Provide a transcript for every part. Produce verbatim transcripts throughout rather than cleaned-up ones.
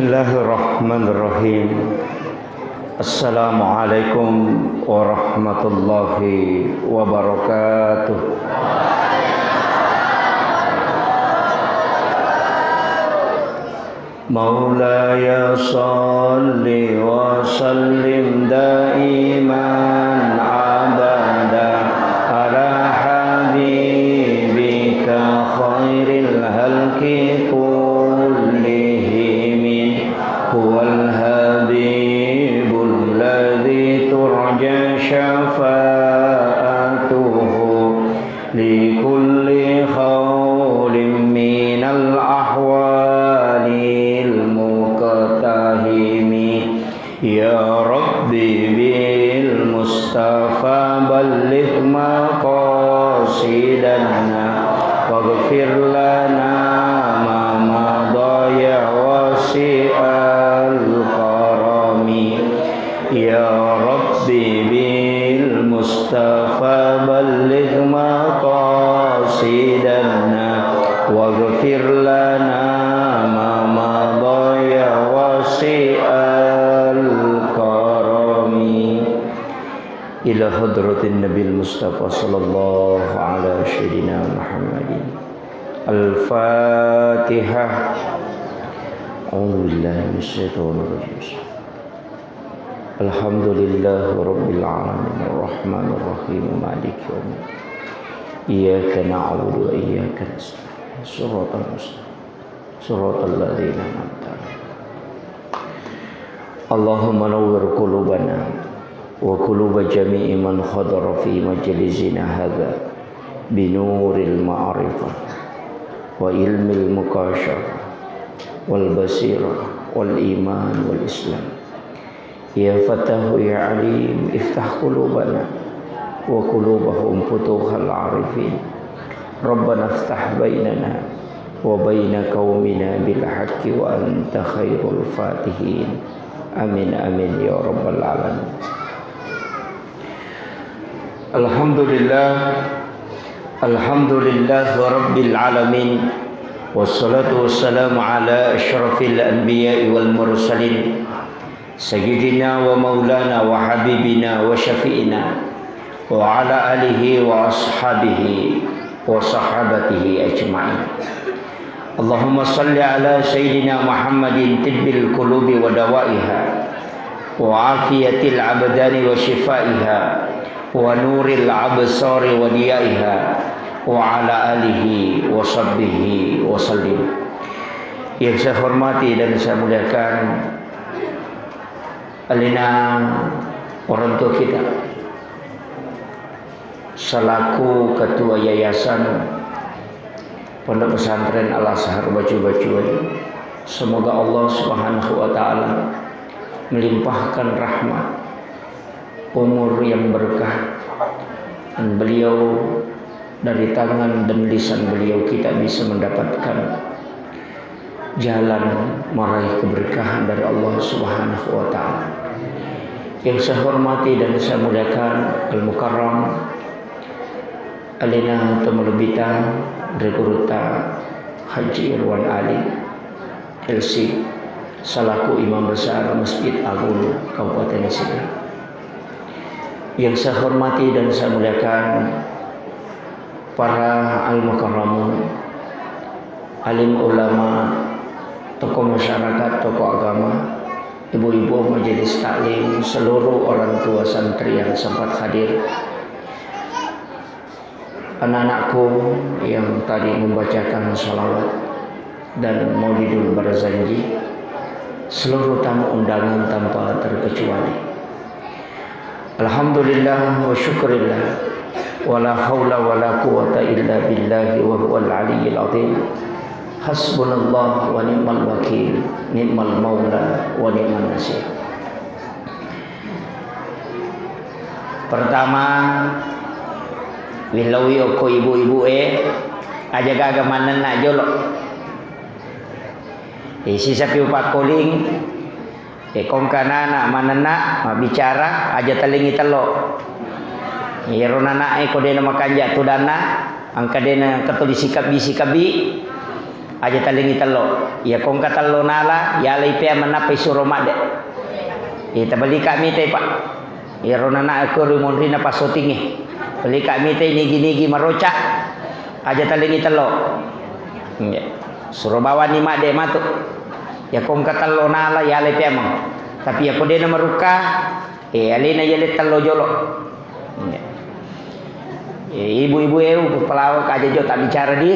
Bismillahirrahmanirrahim. Assalamualaikum warahmatullahi wabarakatuh. مولاي صل وسلم دائما أبدا على حبيبك خير الخلق كلهم. هو الحبيب الذي ترجى شفاعته لكل هول من الأهوال المقتحم. يا رب بالمصطفى بلغ مقاصدنا واغفر لنا ما مضى يا واسع الكرم. يا رب بالمصطفى بلغ مقاصدنا واغفر لنا ما مضى يا واسع الكرم. إلى حضرة النبي المصطفى صلى الله على سيدنا محمد. الفاتحة. أعوذ بالله من الشيطان الرجيم. الحمد لله رب العالمين، الرحمن الرحيم، مالك يوم الدين. إياك نعبد وإياك نستعين. صراط المستقيم. صراط الذين أنعمت عليهم. اللهم نور قلوبنا وقلوب جميع من حضر في مجلسنا هذا بنور المعرفة وعلم المكاشفة والبصيرة والإيمان والإسلام. يا فتاح يا عليم، افتح قلوبنا وقلوبهم فتوح العارفين. ربنا افتح بيننا وبين قومنا بالحق وأنت خير الفاتحين. آمين، آمين يا رب العالمين. الحمد لله، الحمد لله رب العالمين، والصلاة والسلام على أشرف الأنبياء والمرسلين، سيدنا ومولانا وحبيبنا وشفيعنا وعلى آله وأصحابه وصحابته أجمعين. اللهم صل على سيدنا محمد طب القلوب ودوائها وعافية الأبدان وشفائها ونور الأبصار وضيائها وعلى آله وصحبه وسلم. Yang saya hormati dan saya muliakan, alena orang tua kita selaku ketua Yayasan Pondok Pesantren Al Azhar Bacu-Bacuan. Semoga Allah Subhanahu wa Ta'ala melimpahkan rahmat, umur yang berkah, dan beliau, dari tangan dan lisan beliau kita bisa mendapatkan jalan meraih keberkahan dari Allah Subhanahu wa Ta'ala. Yang saya hormati dan saya muliakan Al-Mukarram Alena Tomalebbita, Dre Gurutta Haji Irwan Ali, L C, selaku Imam Besar Masjid Agung Kabupaten Sidrap. Yang saya hormati dan saya muliakan para al-mukarramun, alim ulama, tokoh masyarakat, tokoh agama, ibu-ibu majelis taklim, seluruh orang tua santri yang sempat hadir, anak-anakku yang tadi membacakan salawat dan Maulidul Barzanji, seluruh tamu undangan tanpa terkecuali. Alhamdulillah wa syukurillah, wa la haula wa la quwwata illa billahi wa huwal aliyyil azim. Hasbunallah wa ni'mal wakil, ni'mal maula wa ni'man nasir. Pertama, willaui okko ibu-ibu e, aja gaga mannenna jolo. E, sisapi upakkoling, e, kongkanana mannenna mabbicara, aja tellingi tello. Iyaro nana e ko dena makanja tudanna, angka dena ketuli sikabbi-sikabbi, Aja talengi tello. Iya ko engka tello nala, yalai pea manappa isuro madde. Iya tabelika mitai, Pak. Iyaro nana ko ri monrina passotingnge. Belika mitai nigi-nigi maroca. Aja talengi tello. Iya. Suro bawani madde matu. Iya ko engka tello nala, yalai pea mang. Tapi iya ko dena marukka, eh, alena yale tello jolo. Iya. Eh, ibu-ibu eu, pelawak aja jo tak bicara di.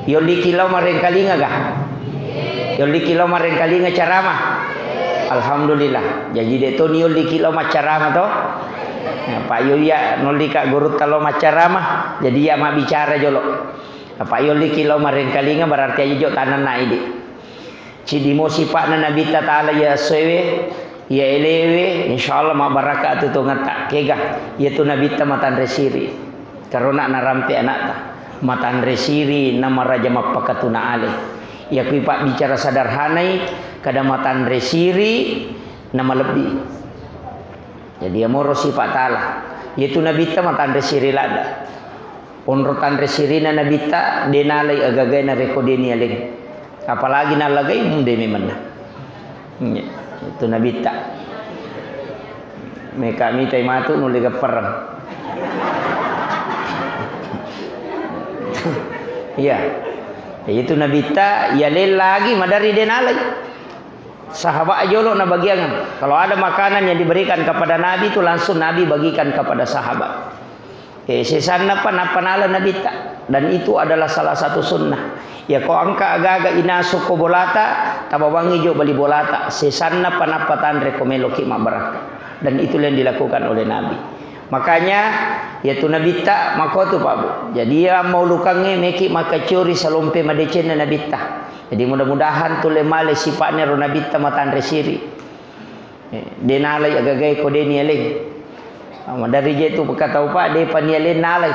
Yolliki lao marengkalinga ga? Yolliki lao marengkalinga caramah. Alhamdulillah. Jadi dek to ni yolliki lao maccaramah to. Ya, Pak yo iya nollika gurutta lao maccaramah. Jadi iya mabbicara jolo. Apa yolliki lao marengkalinga berarti aja jo tanenna idi. Ciddi mo sipa'na Nabitta Ta'ala iya essoewe, iya elewe, insyaallah mabbarakka atuo-tuongetta. Kega, iyatu Nabitta matanre siri. Karona narampe anakta. Matanre siri namaraja mappakatuna ale. Iya kui pabbicara sederhanai, kada matanre siri namalebbi. Jadi, iyamoro sipa' Ta'ala. Iyatu Nabitta matanre siri ladda. Onro tanre sirina Nabitta, de' nalai agagae narekko de' nialeng. Apalagi nallagai, hmm, de' memenna. Iya, itu Nabitta. Meka mitai matu nulle gappareng. Iya. Itu Nabitta, iya lellagi madari de' nalai. Sahabat jolo nabagiangan. Kalau ada makanan yang diberikan kepada Nabi itu langsung Nabi bagikan kepada sahabat. Eh, sesanna pa nappa nala Nabitta. Dan itu adalah salah satu sunnah. Ya, ko engka aga-aga inasu ko bolata, tabawangi jo bali bolata. Sesanna pa nappa tanre ko meloki mabbarakka. Dan itulah yang dilakukan oleh Nabi. Makanya, ya tu Nabitta, mako tu, Pak Bu. Jadi, ya, maulukangnge meki makacuri salompe madecenna Nabitta. Jadi, mudah-mudahan tulle male sipa'na ro Nabitta matanre siri. Eh, de' nalai agagae ko de' nialeng. Ah, madari je tu pekatau, Pak, de' pa nialeng nalai.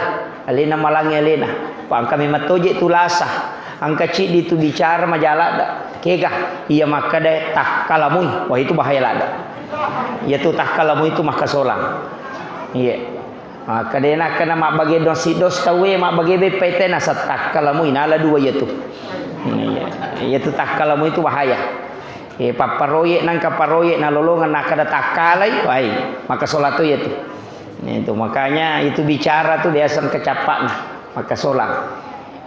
Alena malangi alena. Pa engka memang toje tu lasa. Engka ciddi tu bicara majaladda. Kega, iya makkeda takkalamui. Wah, itu bahaya ladda. Iya tu takkalamui itu makkasolang. Iya. Makkedai nakkeda mabbage dosi dos tauwe, mabbage beppa ite nasattakkalamui, nala dua iyatu. Iya, iyatu takkalamui itu bahaya. Eh, papparoye nangka paroye nalolongeng nakkeda takkalai, wai, makkasola to iyatu. Itu makanya itu bicara tu biasa kecappakna, makkasola.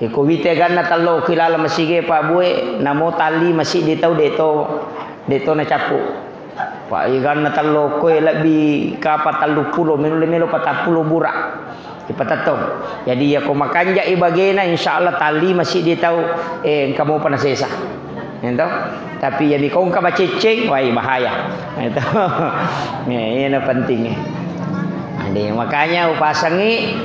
Iko wite ganna tello ki laleng masige Pak Bue, namo talli masigi tau deto, deto nacappu. Pak, iganna tello koe lebbi kapa telluppulo, melo, melo patappulo bura. Ipatettong. Jadi, yako makanja i bagena, insya Allah talli masigi tau, eh, engka mopa nasesa. Ento? Tapi ya miko engka bacecceng, wai bahaya. Ento? Ya, ini pentingnya. Jadi, makanya upasangi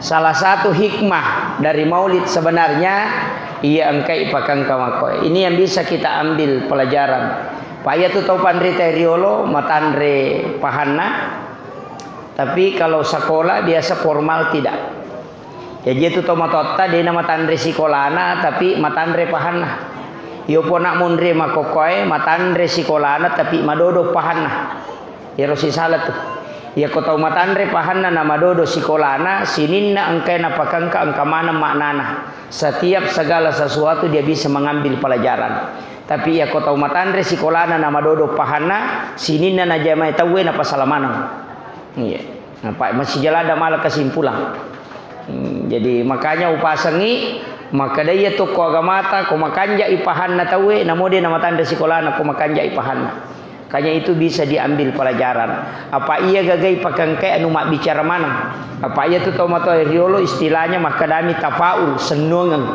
salah satu hikmah dari maulid sebenarnya, iya engkai pakengka makkoe. Ini yang bisa kita ambil pelajaran. Paya tu tau panrita riolo matanre pahanna, tapi kalau sekolah biasa formal tidak. Jadi itu tomatoatta dena matanre sikolana, tapi matanre pahanna. Iyo pona monre makokkoe matanre sikolana, tapi madodo pahanna. Iyaro sisala tu. Iyako tau matanre pahanna na madodo sikolana, sininna engkae napakengka engka maneng maknana. Setiap segala sesuatu dia bisa mengambil pelajaran. Tapi iyako tau matanre sikolana na madodo pahanna, sininna najamai tauwe napasala maneng. Iya. Napa masih jalan ada malah kesimpulan. Hmm, jadi makanya upasangi, makkedai iya tokko agamata, ko makanjai pahanna tauwe, namo de namatanre sikolana, ko makanjai pahanna. Makanya itu bisa diambil pelajaran. Apa iya gagai pakengkai anu mabbicara maneng. Apa iya tu tau matoa riolo istilahnya makkedami tafaul, sennuangeng.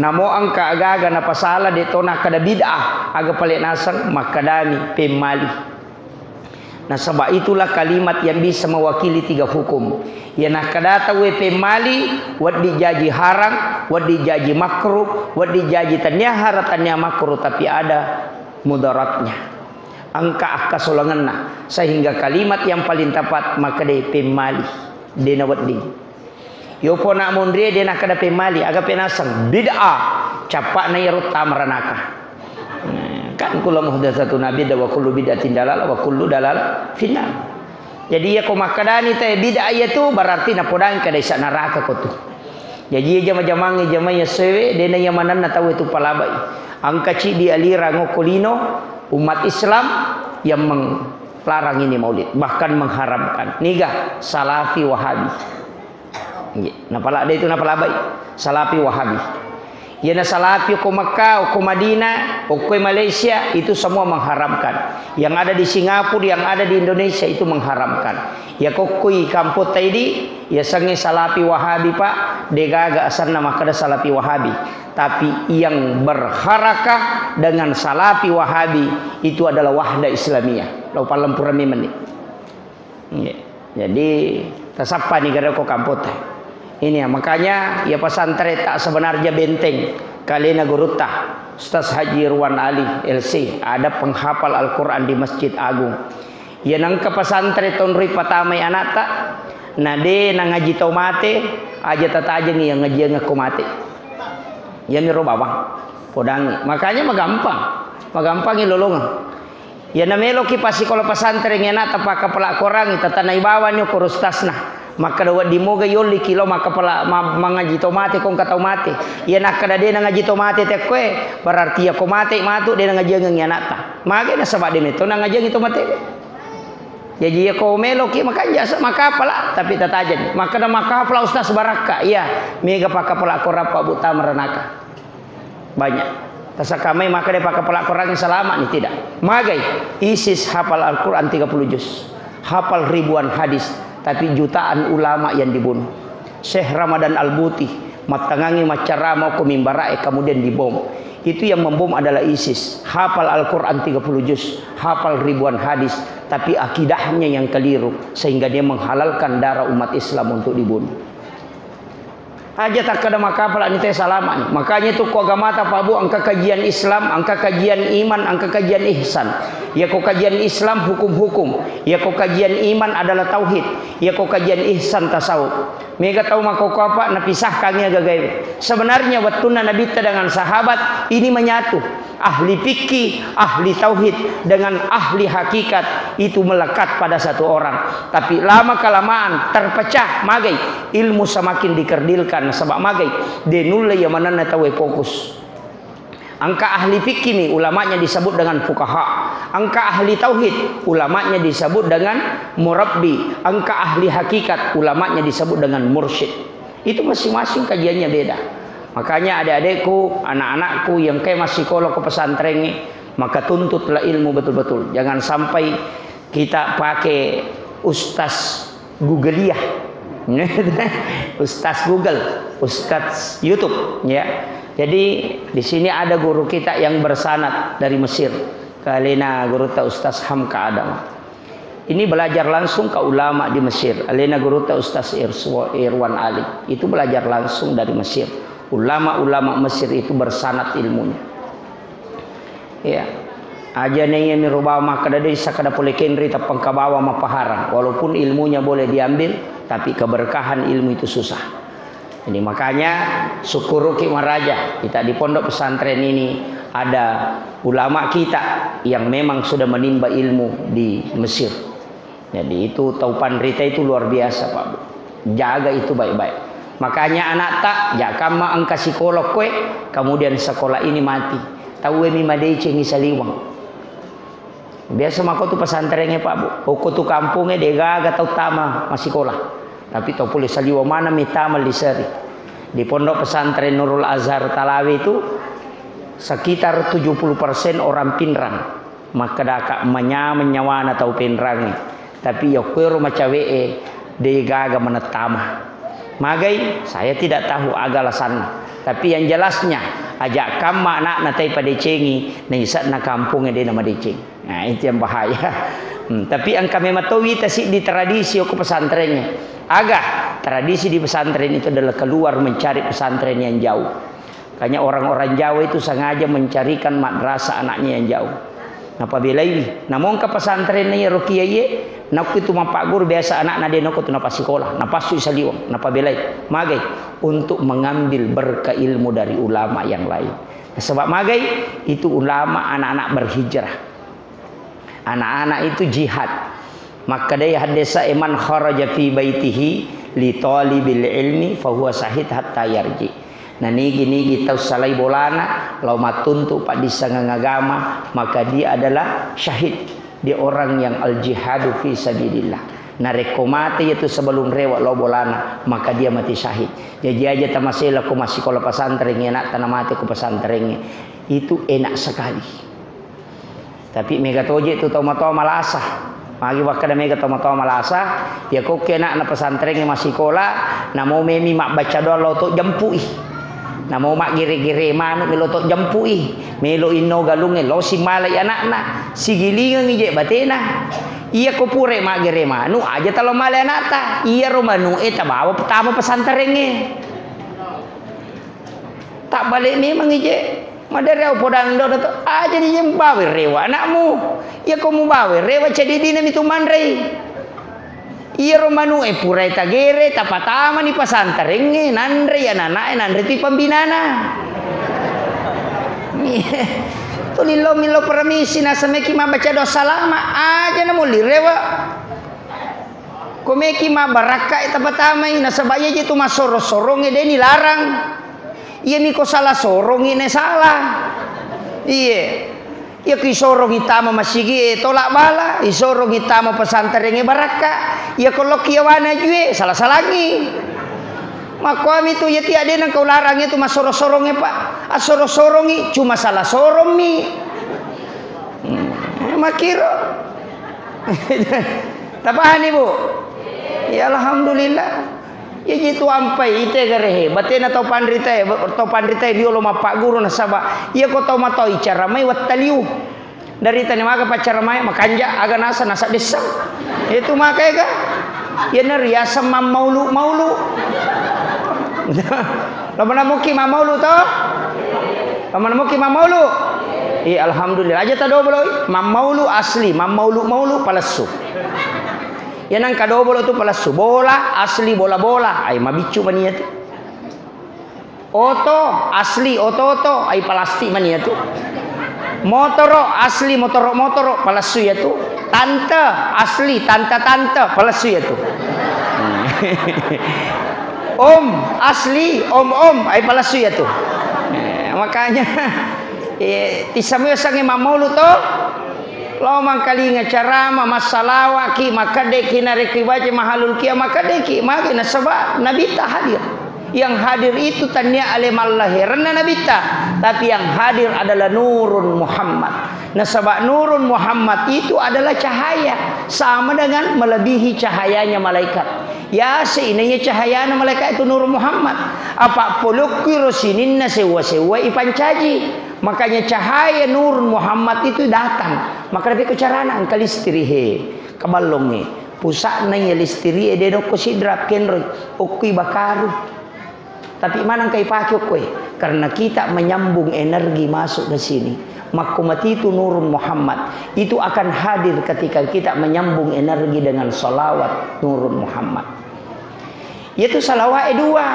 Namo engka agaga napasala de to nakkeda bid'ah, aga pale naseng makkedami pemmali. Nasaba itulah kalimat yang bisa mewakili tiga hukum. Iya nakkeda tauwe pemmali, wedding jaji harang, wedding jaji makruh, wedding jaji tania harang, tania makruh, tapi ada mudaratnya. Engka akkasolangenna, sehingga kalimat yang paling tepat makkedai pemmali, dena wedding. Yo pona monrie de nakkeda pemmali, aga penaseng bid'ah, cappa'na iyaro tamaranaka. Nah, kan kullu muhdatsatun bid'ah wa kullu bid'atin dalalah wa kullu dalalah finnar. Jadi iya ko makkedani te bid'ah iya tu berarti napodangi kada isa neraka ko tu. Jaji, iya jama-jamangnge jamaah iya sewe, dena iya manenna tau itu palabai. Angka ciddi alirang okko lino umat Islam yang menglarang ini maulid, bahkan mengharamkan. Niga? Salafi Wahabi. Iya, napala-, de itu napalabai. Salafi Wahabi. Iya na salafi okko Makkah, okko Madinah, okko Malaysia, itu semua mengharamkan. Yang ada di Singapura, yang ada di Indonesia itu mengharamkan. Iya kokkoi kampotta idi, iya sengnge salafi Wahabi, Pak, degaga asanna makkeda salafi Wahabi. Tapi yang berharakah dengan salafi Wahabi itu adalah Wahdah Islamiyah. Lau palempurami menni. Iya. Jadi, tasappani gare ko kampotta. Ini ya, makanya ya pesantren tak sebenarnya benteng. Kalena gurutta, Ustaz Haji Irwan Ali, L C, ada penghafal Al-Quran di Masjid Agung. Iya nengka pesantren tonroi patamai anakta, na de nangaji tau mate, aja tatajengi yang ngajiang ko mate. Iya miro bawang, podangi. Makanya magampang, magampangi lolongeng. Iya na meloki passikola pesantren anakta pakkapala Korangi, tatanai bawani ko rustasna. Makkeda wedding moga yolliki lo makkapala ma-, mangaji tau mate, ko engka tau mate. Iya nakkeda de nangaji tau mate tekkoe, berarti iya ko mate matu de nangajiangengi anakta. Mage nasaba de metto nangajiangi tau mate. Jaji iya ko meloki makanja makkapala, tapi tatajeng. Makkeda makkapala Ustaz Barakka, iya mega pakkapala Korang Pak Bu tama ranaka. Banyak. Tasakamai maka de pakkapala Korangi salama ni, tidak. Magai, ISIS hafal Al-Quran tiga puluh juz. Hafal ribuan hadis, tapi jutaan ulama yang dibunuh. Syekh Ramadan Al-Buti, mattangangi maccarama ko mimbarae, kemudian dibom. Itu yang membom adalah ISIS. Hafal Al-Quran tiga puluh juz, hafal ribuan hadis, tapi akidahnya yang keliru, sehingga dia menghalalkan darah umat Islam untuk dibunuh. Aja takkeda makkapala ni te salama ni. Makanya itu ko agamata, Pak Bu, engka kajian Islam, engka kajian iman, engka kajian ihsan. Iya ko kajian Islam hukum-hukum, iya ko kajian iman adalah tauhid, iya ko kajian ihsan tasawuf. Mega tau makkokko apa napisahkangi gagae. Sebenarnya wettunna Nabitta dengan sahabat ini menyatu. Ahli fikih, ahli tauhid, dengan ahli hakikat itu melekat pada satu orang. Tapi lama kelamaan terpecah, magai, ilmu semakin dikerdilkan, nasaba magai, de nulle iya manenna tauwe fokus. Engka ahli fikih ni, ulamanya disebut dengan fukaha. Engka ahli tauhid, ulamanya disebut dengan murabbi. Engka ahli hakikat, ulamanya disebut dengan mursyid. Itu masing-masing kajiannya beda. Makanya adik-adikku, anak-anakku yang kayak masih sekolah ke pesantren ini, maka tuntutlah ilmu betul-betul. Jangan sampai kita pakai ustaz Google ya. Ustaz Google, ustaz YouTube, ya. Jadi di sini ada guru kita yang bersanad dari Mesir. Kalena gurutta Ustaz Hamka Adam. Ini belajar langsung ke ulama di Mesir. Alena gurutta Ustaz Irswa-, Irwan Ali. Itu belajar langsung dari Mesir. Ulama-ulama Mesir itu bersanad ilmunya. Ya. Aja nengnya mirubawa makkeda de sakkeda pole kenri tappengka bawa mappaharang. Walaupun ilmunya boleh diambil, tapi keberkahan ilmu itu susah. Jadi makanya syukuruki maraja kita di pondok pesantren ini ada ulama kita yang memang sudah menimba ilmu di Mesir. Jadi itu tau panrita itu luar biasa, Pak Bu. Jaga itu baik-baik. Makanya anakta, jakamma engka sekolah koe, kemudian sekolah ini mati. Tauwe mi madecengi saliweng. Biasa mako tu pesantrengnge, Pak Bu. Okko tu kampongnge degaga tau tama massikola. Tapi tau pole saliweng maneng mi tama liseri. Di Pondok Pesantren Nurul Azhar Talawe itu sekitar tujuh puluh persen orang Pinrang. Makkedaka manyameng nyawana tau Pinrangnge. Tapi yokkuero macawe'e degaga maneng tama. Magai, saya tidak tahu aga alasanna. Tapi yang jelasnya, aja kamma anakna tai padecengi, naise'na kampongnge de namadeceng. Nah, itu yang bahaya. Hmm, tapi engka memang to wita siddi tradisi okko pesantrennya. Aga tradisi di pesantren itu adalah keluar mencari pesantren yang jauh. Makanya orang-orang Jawa itu sengaja mencarikan madrasah anaknya yang jauh. Napabelaiwi. Namongka pesantren iyaro kiaiye, nakku itu mappagguru biasa anakna de nokko tu napassikola, napassui saliweng, napabelai. Magai? Untuk mengambil berkah ilmu dari ulama yang lain. Sebab magai? Itu ulama anak-anak berhijrah. Anak-anak itu jihad. Makkedai haddesa, "Man kharaja fi baitihi Li talibil ilmi fahuwa syahid hatta yarji. Na nigi-nigi tau salai bolana, lao mattuntu paddissengeng agama, maka dia adalah syahid. Dia orang yang al-jihadu fi sabilillah. Narekko mate iyatu sebelum rewe lao bolana, maka dia mati syahid. Jaji aja tamasela ko massikola pesantren, anakta namate ko pesantren, itu enak sekali. Tapi mega toje tu tau matoa malasa. Magi wakkeda mega tau matoa malasa, iya kokki anakna pesantrengnge massikola, namo memi mabbaca doa lao to jempui. Namo maggere-gere manu melo to jempui. Melo inno galungnge, lao simmalai anakna. Sigilingengi je batena. Iya ko pura maggere manu, aja talo male anakta. Iyaro manu e tabawa tama pesantrengnge. Tabbale memang ije. Madere au podang dodo to. Aja ni je mubawa rewa anakmu. Iya ko mubawa rewa cedidina mitu manrei. Iyaro manu e purai tagere, tapatama ni pesantrengnge, nanrei anak-anak e, nanrei tu pembinana. Tulillo millo permisi, nasameki mabbaca doa salama, aja namulli rewa. Ko meki mabbarakka e tapatamai, nasaba iya je tu massoro-sorongnge de ni larang. Iya mi ko sala sorongngi ne sala. Iye. Iya ko isorongngi tama masigi e tolak bala, isorongngi tama pesantrengnge barakka. Iya ko lokki yawana jue, sala-salangi. Makkuami tu iya ti ade nengka ularang itu massoro-sorongnge, Pak. Assoro-sorongngi cuma sala sorongmi. Hmm, makkiro. Tapahani, Bu? Ya, alhamdulillah. Ya, jitu ampai ite garehe. Batena tau panritae, tau panritae diolo mappagguru nasaba iya ko tau matoi caramai wattaliu. Dari tani maga paccaramai makanja aga nasa nasa dessa. Itu makai ga? Iya na riaseng mammaulu-maulu. Lo mana muki mammaulu to? Lo mana muki mammaulu? Iya, alhamdulillah. Aja tado boloi. Mammaulu asli, mammaulu-maulu palessu. Ya nang kadobolo tu palessu. Bola asli bola-bola. Ai mabiccu mania tu. Oto asli oto-oto, ai palastik mania tu. Motoro asli motoro-motoro, palessu ya tu. Tante asli tante-tante, palessu ya tu. Om asli om-om, ai palessu ya tu. Eh, makanya, eh, tisamui sange mammaulu to. Lao mangkalinga carama, massalawaki, makkedeki narekki baca mahalul kia, makkedeki magi nasaba Nabitta hadir. Yang hadir itu tania ale mallahiranna Nabitta, tapi yang hadir adalah Nurun Muhammad. Nasaba Nurun Muhammad itu adalah cahaya, sama dengan melebihi cahayanya malaikat. Ya, seinaiya cahayana malaikat itu Nurun Muhammad. Apa polokki ro sininna sewa-sewa ipancaji. Makanya cahaya Nurun Muhammad itu datang. Maka lebih ke carana engka listri he, kaballongnge. Pusakna iya listri e de nokko sidrap kenroi, okkui bakaru. Tapi maneng kai pake okkoe, karena kita menyambung energi masuk ke sini. Makko matitu Nurun Muhammad itu akan hadir ketika kita menyambung energi dengan salawat Nurun Muhammad. Iyatu salawa'e dua.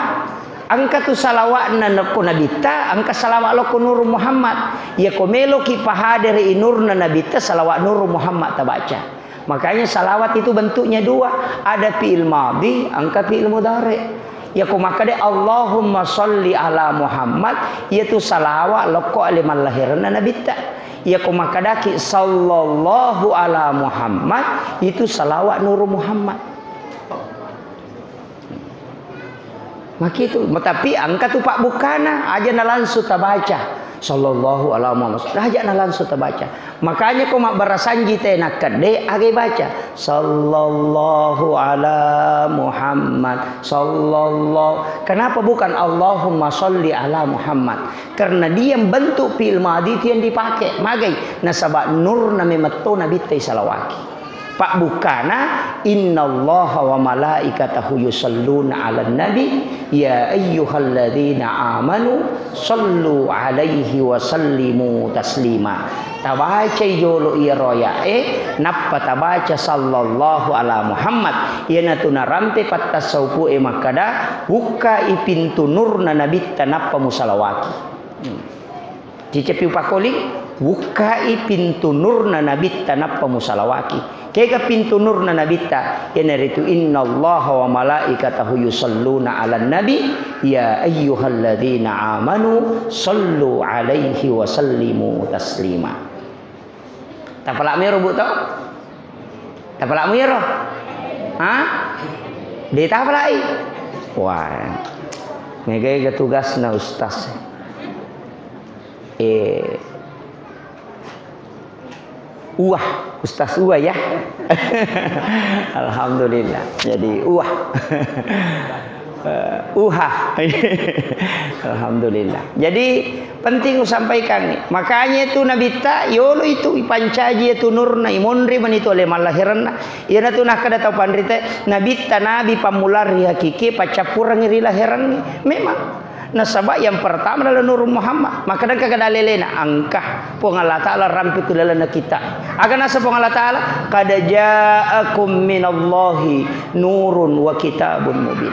Engka tu salawa'na nokko Nabitta, engka salawat lokko Nurun Muhammad. Iya ko meloki pahadere i nurna Nabitta, salawat Nurun Muhammad tabaca. Makanya salawat itu bentuknya dua, ada fi'il madhi, engka fi'il mudhari. Iya ko makkeda Allahumma sholli ala Muhammad, iyatu salawat lokko ale mallahiranna Nabitta. Iya ko makkedaki sallallahu ala Muhammad, itu salawat Nurun Muhammad. Makitu, tapi engka tu pabbukkana, aja na langsung tabaca. Sallallahu ala Muhammad. Aja na langsung tabaca. Makanya ko mabbarasanji te nakkedde, agai baca. Sallallahu ala Muhammad. Sallallahu. Kenapa bukan Allahumma sholli ala Muhammad? Karena dia bentuk fi'il madhi itu yang dipakai. Magai. Nasaba nurna memetto Nabitta isalawaki. Pabbukkana, innallaha wa malaikatahu yusalluna 'alan nabi, ya ayyuhalladzina amanu sallu 'alaihi wa sallimu taslima. Tabacai jolo iyaro aya'e, nappa tabaca sallallahu ala Muhammad. Iyanatu narampe pattassaupu'e makkada, bukkai pintu nurna Nabitta nappa musalawaki. Hmm. Ciceppi upakoli? Bukkai pintu nurna Nabitta nappa musalawaki. Kega pintu nurna Nabitta? Iyanaritu, "Innallaha wa malaikatahu yusalluna 'alan nabi, ya ayyuhalladzina amanu sallu 'alaihi wa sallimu taslima." Tapala'mu ero, Bu, to? Tapala'mu ero? Ha? De' tapala'i? Wah. Mega-ega tugasna ustaz. Eh, Uwah, Ustaz Uwah ya. Alhamdulillah. Jadi Uwah. Eh, Uha. Alhamdulillah. Jadi penting usampaikan. Makanya itu Nabitta yolo itu ipancaji itu nurna, imonri mani itu ale mallahiranna. Iyanatu nakkeda tau panrita, Nabitta nabi pammula ri hakiki paccappurangi ri lahirangngi. Memang. Nasaba yang pertama adalah Nurul Muhammad. Maka engka kada lelena, engka Puang Allah Ta'ala rampi ku lalana kita. Aga nasa Puang Allah Ta'ala, "Qad ja'akum minallahi nurun wa kitabun mubin."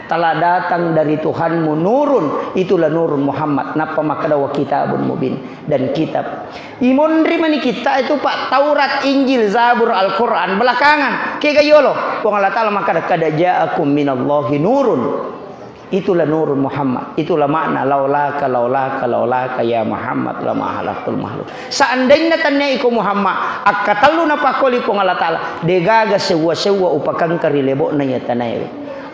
Telah datang dari Tuhanmu nurun, itulah Nurul Muhammad. Nappa makkeda wa kitabun mubin, dan kitab. Imonri mani kita itu, Pak, Taurat, Injil, Zabur, Al-Quran belakangan. Kega yolo? Puang Allah Ta'ala makkeda, "Qad ja'akum minallahi nurun." Itulah Nurul Muhammad. Itulah makna laulaka, laulaka, laulaka ya Muhammad lama halaktul makhluk. Seandainya tania iko Muhammad, akkatellu napakkoli Puang Allah Ta'ala, degaga sewwa-sewwa upakangka ri lebo'na iya tanaewe.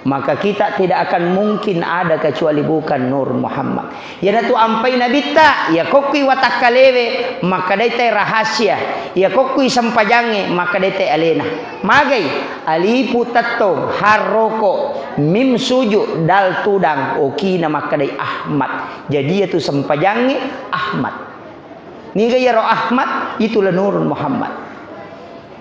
Maka kita tidak akan mungkin ada kecuali bukan Nur Muhammad. Iyanatu ampai Nabitta, iya kokkui watakkalewe, makkedai te rahasia. Iya kokkui sempajangnge, makkedai te alena. Magai, alifu tettong, ha roko, mim suju, dal tudang, okina makkedai Ahmad. Jadi iyatu sempajangnge Ahmad. Niga iyaro Ahmad, itulah Nurul Muhammad.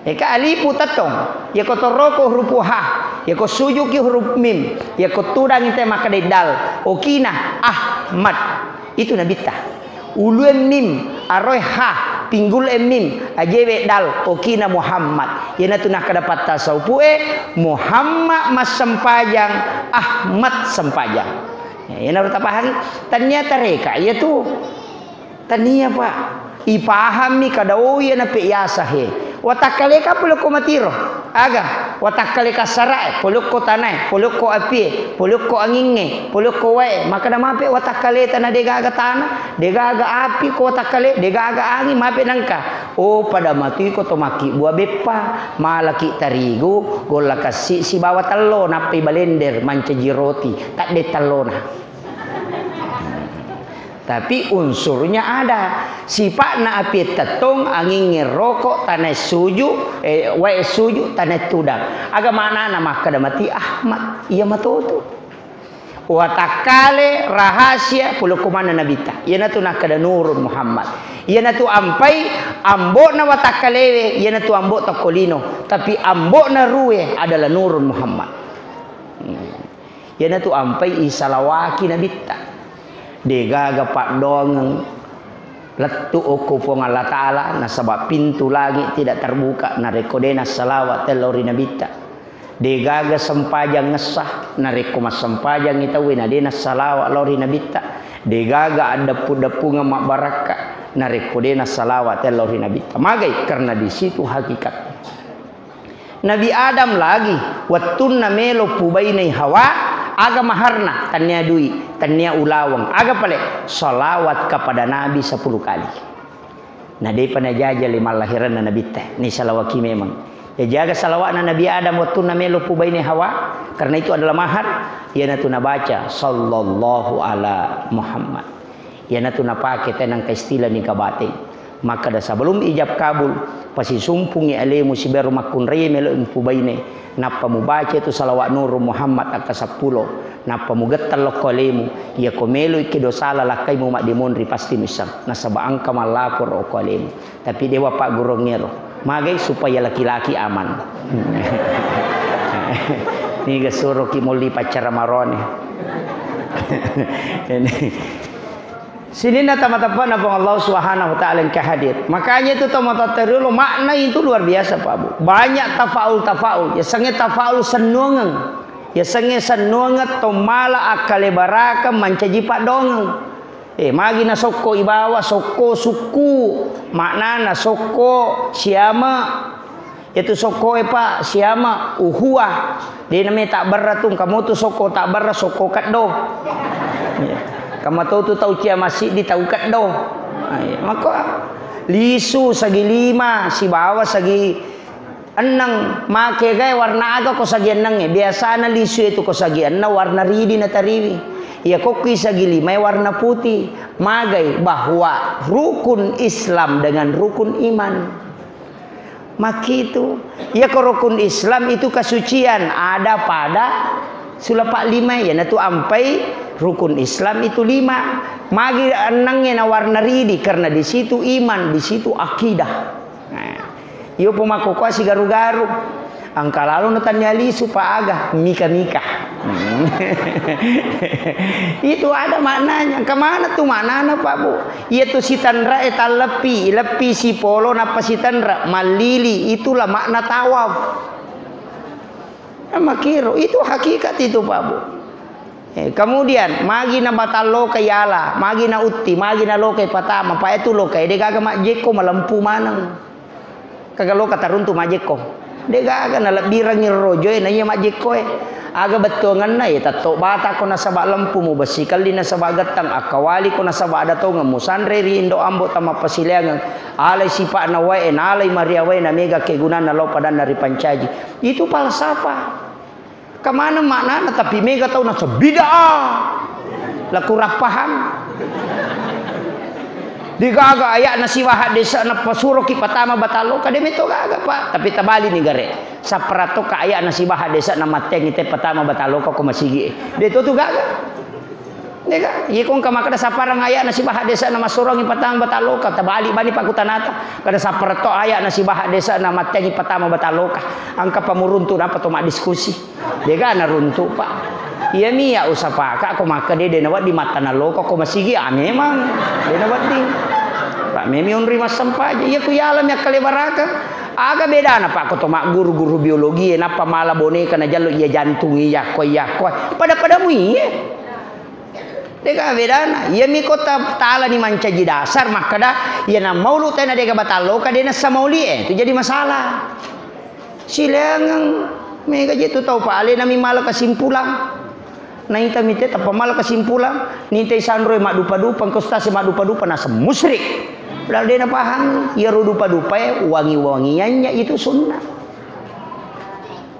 Eka alifu tettong, iyako toroko hurupu ha, iyako sujuki huruf mim, iyako tudangi te makkedai dal, okina Ahmad. Itu Nabitta. Ulue mim, aroe ha, pinggul e mim, ajewe dal, okina Muhammad. Iyanatu nakkeda patta saupu e, Muhammad massempajang, Ahmad sempajang. Ya, iyanaro tapahangi. Tania tareka, iyatu. Tania, Pak. Ipahammi kada, oh, iya nape yasa he. Watakkaleka polokko matiro. Aga? Watakkaleka sarae, polokko tanae, polokko apie, polokko angingnge, polokko wae. Makkeda mape watakkaleta na degaga tana, degaga api ko watakkale, degaga angin, mape nangka. Oh, pada matuiko to makkibbua beppa, malaki tarigu, golla kassi sibawa tello, nappai balender mancaji roti, tadde tellona. Tapi unsurnya ada. Sipa'na apie tettong, angingnge roko, tanae suju, eh, wae suju, tanae tudang. Aga manana makkeda mati Ahmad? Iya matoto. Watakkale rahasia pulokko manna Nabitta. Iyanatu nakkeda Nurun Muhammad. Iyanatu ampai ambo'na watakkalewe, iyanatu ambo tokko lino. Tapi ambo'na rue adalah Nurun Muhammad. Hmm. Iyanatu ampai isalawaki Nabitta. Degaga paddoangeng lettu okko Puang Allah Ta'ala, nasaba pintu langit tidak terbuka narekko de nassalawat lao ri Nabitta. Degaga sempajang ngessa narekko massempajangi tauwe na de nassalawat lao ri Nabitta. Degaga addeppu-deppungeng mabbarakka narekko de nassalawat lao ri Nabitta. Magai? Karena di situ hakikat. Nabi Adam lagi, wettunna melo pubainai Hawa, aga maharna? Tannia dui, tannia ulaweng. Aga pale? Salawat kepada Nabi sepuluh kali. Na depa najaja le mallahiranna Nabitta, ni salawaki memang. Ya, jaga salawatna Nabi Adam wettunna melo pubainai Hawa, karena itu adalah mahar. Iyanatu nabaca, "Sallallahu ala Muhammad." Iyanatu napake tenangka istilah nikah bateng. Makkeda, sebelum ijab kabul, pasisumpungi alemu sibawa makkunrai melo mpubaine. Nappa mubaca itu salawat Nurul Muhammad akka seppulo. Nappa mugetteng lokko alemu. Iyako melo ikki dosala lakkaimu maddimonri, pasti muisseng. Nasaba engka mallapor okko alemu. Tapi dewa paggurungngero. Magai? Supaya laki-laki aman. Niga suroki molli paccara marone. Ini. Sininna tama-, tappana Puang Allah Subhanahu wa Ta'ala engka hadir. Makanya itu tau matattariolo makna itu luar biasa, Pak Bu. Banyak tafaul-tafaul. Yasengnge tafaul sennuangeng. Yasengnge sennuangeng to mala akkalebarakeng mancaji paddoangeng. Eh, magi na sokko ibawa, sokko sukku, maknana sokko siama. Itu sokko e, Pak, siama, uhuwa. De name takberra tu, kamu tu sokko takberra, sokko keddo. Iya. Kamu tu, tu tau cia masjid di tau keddo. Ah, iya. Maka lisu sagi lima, sibawa sagi enneng, make gae warna aga ko sagi enneng e? Biasana lisu itu ko sagi enneng warna ridi na tariwi. Iya, ko kui sagi lima e warna putih. Magai bahwa rukun Islam dengan rukun iman. Makitu. Iya, ko rukun Islam itu kesucian ada pada sulapa lima, ya, na tu ampai rukun Islam itu lima. Magi enneng e na warna ridi, karena di situ iman, di situ akidah. Nah, iyo po makkokkoe sigaru-garu. Engka lalo na tania lisu pa aga, mika-mika. Hmm. Itu ada maknanya. Engka mana tu maknana, Pak, Bu? Iya tu sitanra e talleppi, leppi sipolo nappa sitanra, mallili, itulah makna tawaf. Eh, makiro, itu hakikat itu, Pak, Bu. Eh, kemudian, magi na batalloka yala, magi na utti, magi na loka patama, pa itu loka, de gaga majjekko, malempu maneng. Kaga loka taruntu majjekko. De gaga na lebbirangi rojoe, na iya majjekkoe. Aga bettuanganna, ya, tetto bata ko nasaba lempu, mu bessi kelli nasaba gettang, akkawali ko nasaba ada tongeng, mu sanre ri indo ambo tama pasileangeng, alai sipa'na wae, nalai maria wae, na mega kegunanna lao padanna ripancaji. Itu falsafah. Kemana maknana, tapi mega tau naseng bid'ah. Laku rappahang. Digaga aya'na sibawa haddese'na pasuroki patama batalloka, de meto gaga, Pak. Tapi tabali ni gare. Sapparattoka aya'na sibawa haddese'na matteangi te patama batalloka ko masigi e. De to tu gaga. Dega, iya ko engka makkeda sapparang aya'na sibawa haddese'na massuroangi patama batalloka, tabali bani pakkutanata. Kada sapparatto aya'na sibawa haddese'na matteangi patama batalloka. Engka pamuruntu napa to maddiskusi. Dega naruntu, Pak. Iya mi ya usapaka ko makkeda de nawedding mattana loko ko masigi, ah, memang. De nawedding. Pak, memi onri massempaja. Iya ku yalami akkalebarakeng. Aga bedana, Pak, ko to magguru-guru biologi e, nappa mala boneka najallo iya jantung, iya ko, iya ko. Pada-pada mu iye. Dega bedana. Iya mi ko ta-, talani mancaji dasar makkeda, iya na maulu tena dega batalloka, de nassa mauli e. Itu jadi masalah. Sileangeng, mega je tu tau pa alena mi mala kesimpulan. Naita mi te tappa mala kesimpulan, nitai sanro e maddupa-dupa, engka ustaz e maddupa-dupa, naseng musyrik. Padahal de napahang, iyaro dupa-dupae wangi-wangiannya itu sunnah.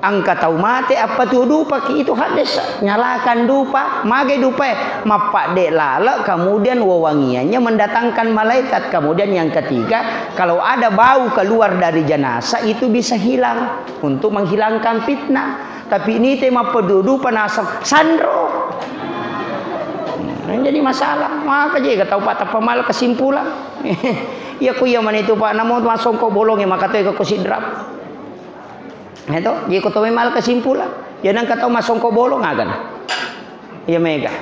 Engka tau mate appatuo dupaki, itu hadis, nyalakan dupa, magai dupae, mappadde lale, kemudian wewangiannya mendatangkan malaikat. Kemudian yang ketiga, kalau ada bau keluar dari jenazah, itu bisa hilang untuk menghilangkan fitnah. Tapi ini te mappedudu panaseng sanro. Hmm, jadi masalah. Maka je tau patappa mala kesimpulan. Iya ku iya mani tu, Pak, namo masongko bolong e, maka tu ko sidrap. Itu, je ko to mala kesimpulan. Ya nang katau masongko bolong agan. Iya mega.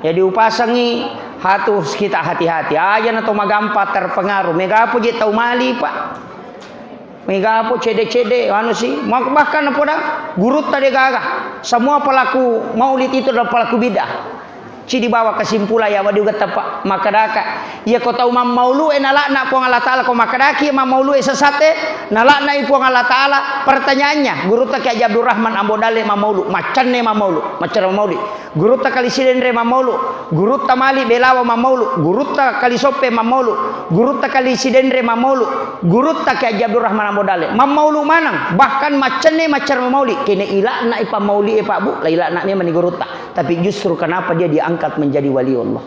Jadi upasangi harus kita hati-hati. Aja na to magampa terpengaruh. Mega apa je tau mali, Pak. Mega apa cede-cede, anu si. Mak-, bahkan apa dah? Gurutta de gaga. Semua pelaku maulid itu adalah pelaku bid'ah. Cidi bawa kesimpulan ya wadi uga tepa. Makkedaka. Iya ko tau mammaulu e nalakna Puang Allah Ta'ala, ko makkedaki mammaulu e sesat e, nalaknai Puang Allah Ta'ala. Pertanyaannya, gurutta Kiai Haji Abdurrahman Ambo Dalle mammaulu, maccanne mammaulu, maccanne mammaulu. Gurutta Kali Sidenre mammaulu, gurutta Malik Belawa mammaulu, gurutta Kali Soppe mammaulu, gurutta Kali Sidenre mammaulu, gurutta Kiai Haji Abdurrahman Ambo Dalle mammaulu maneng, bahkan maccanne maccara mammauli, kene ilakna i pammauli e, Pak, Bu, la ilakna memang ni gurutta. Tapi justru kenapa dia diangkat menjadi wali Allah?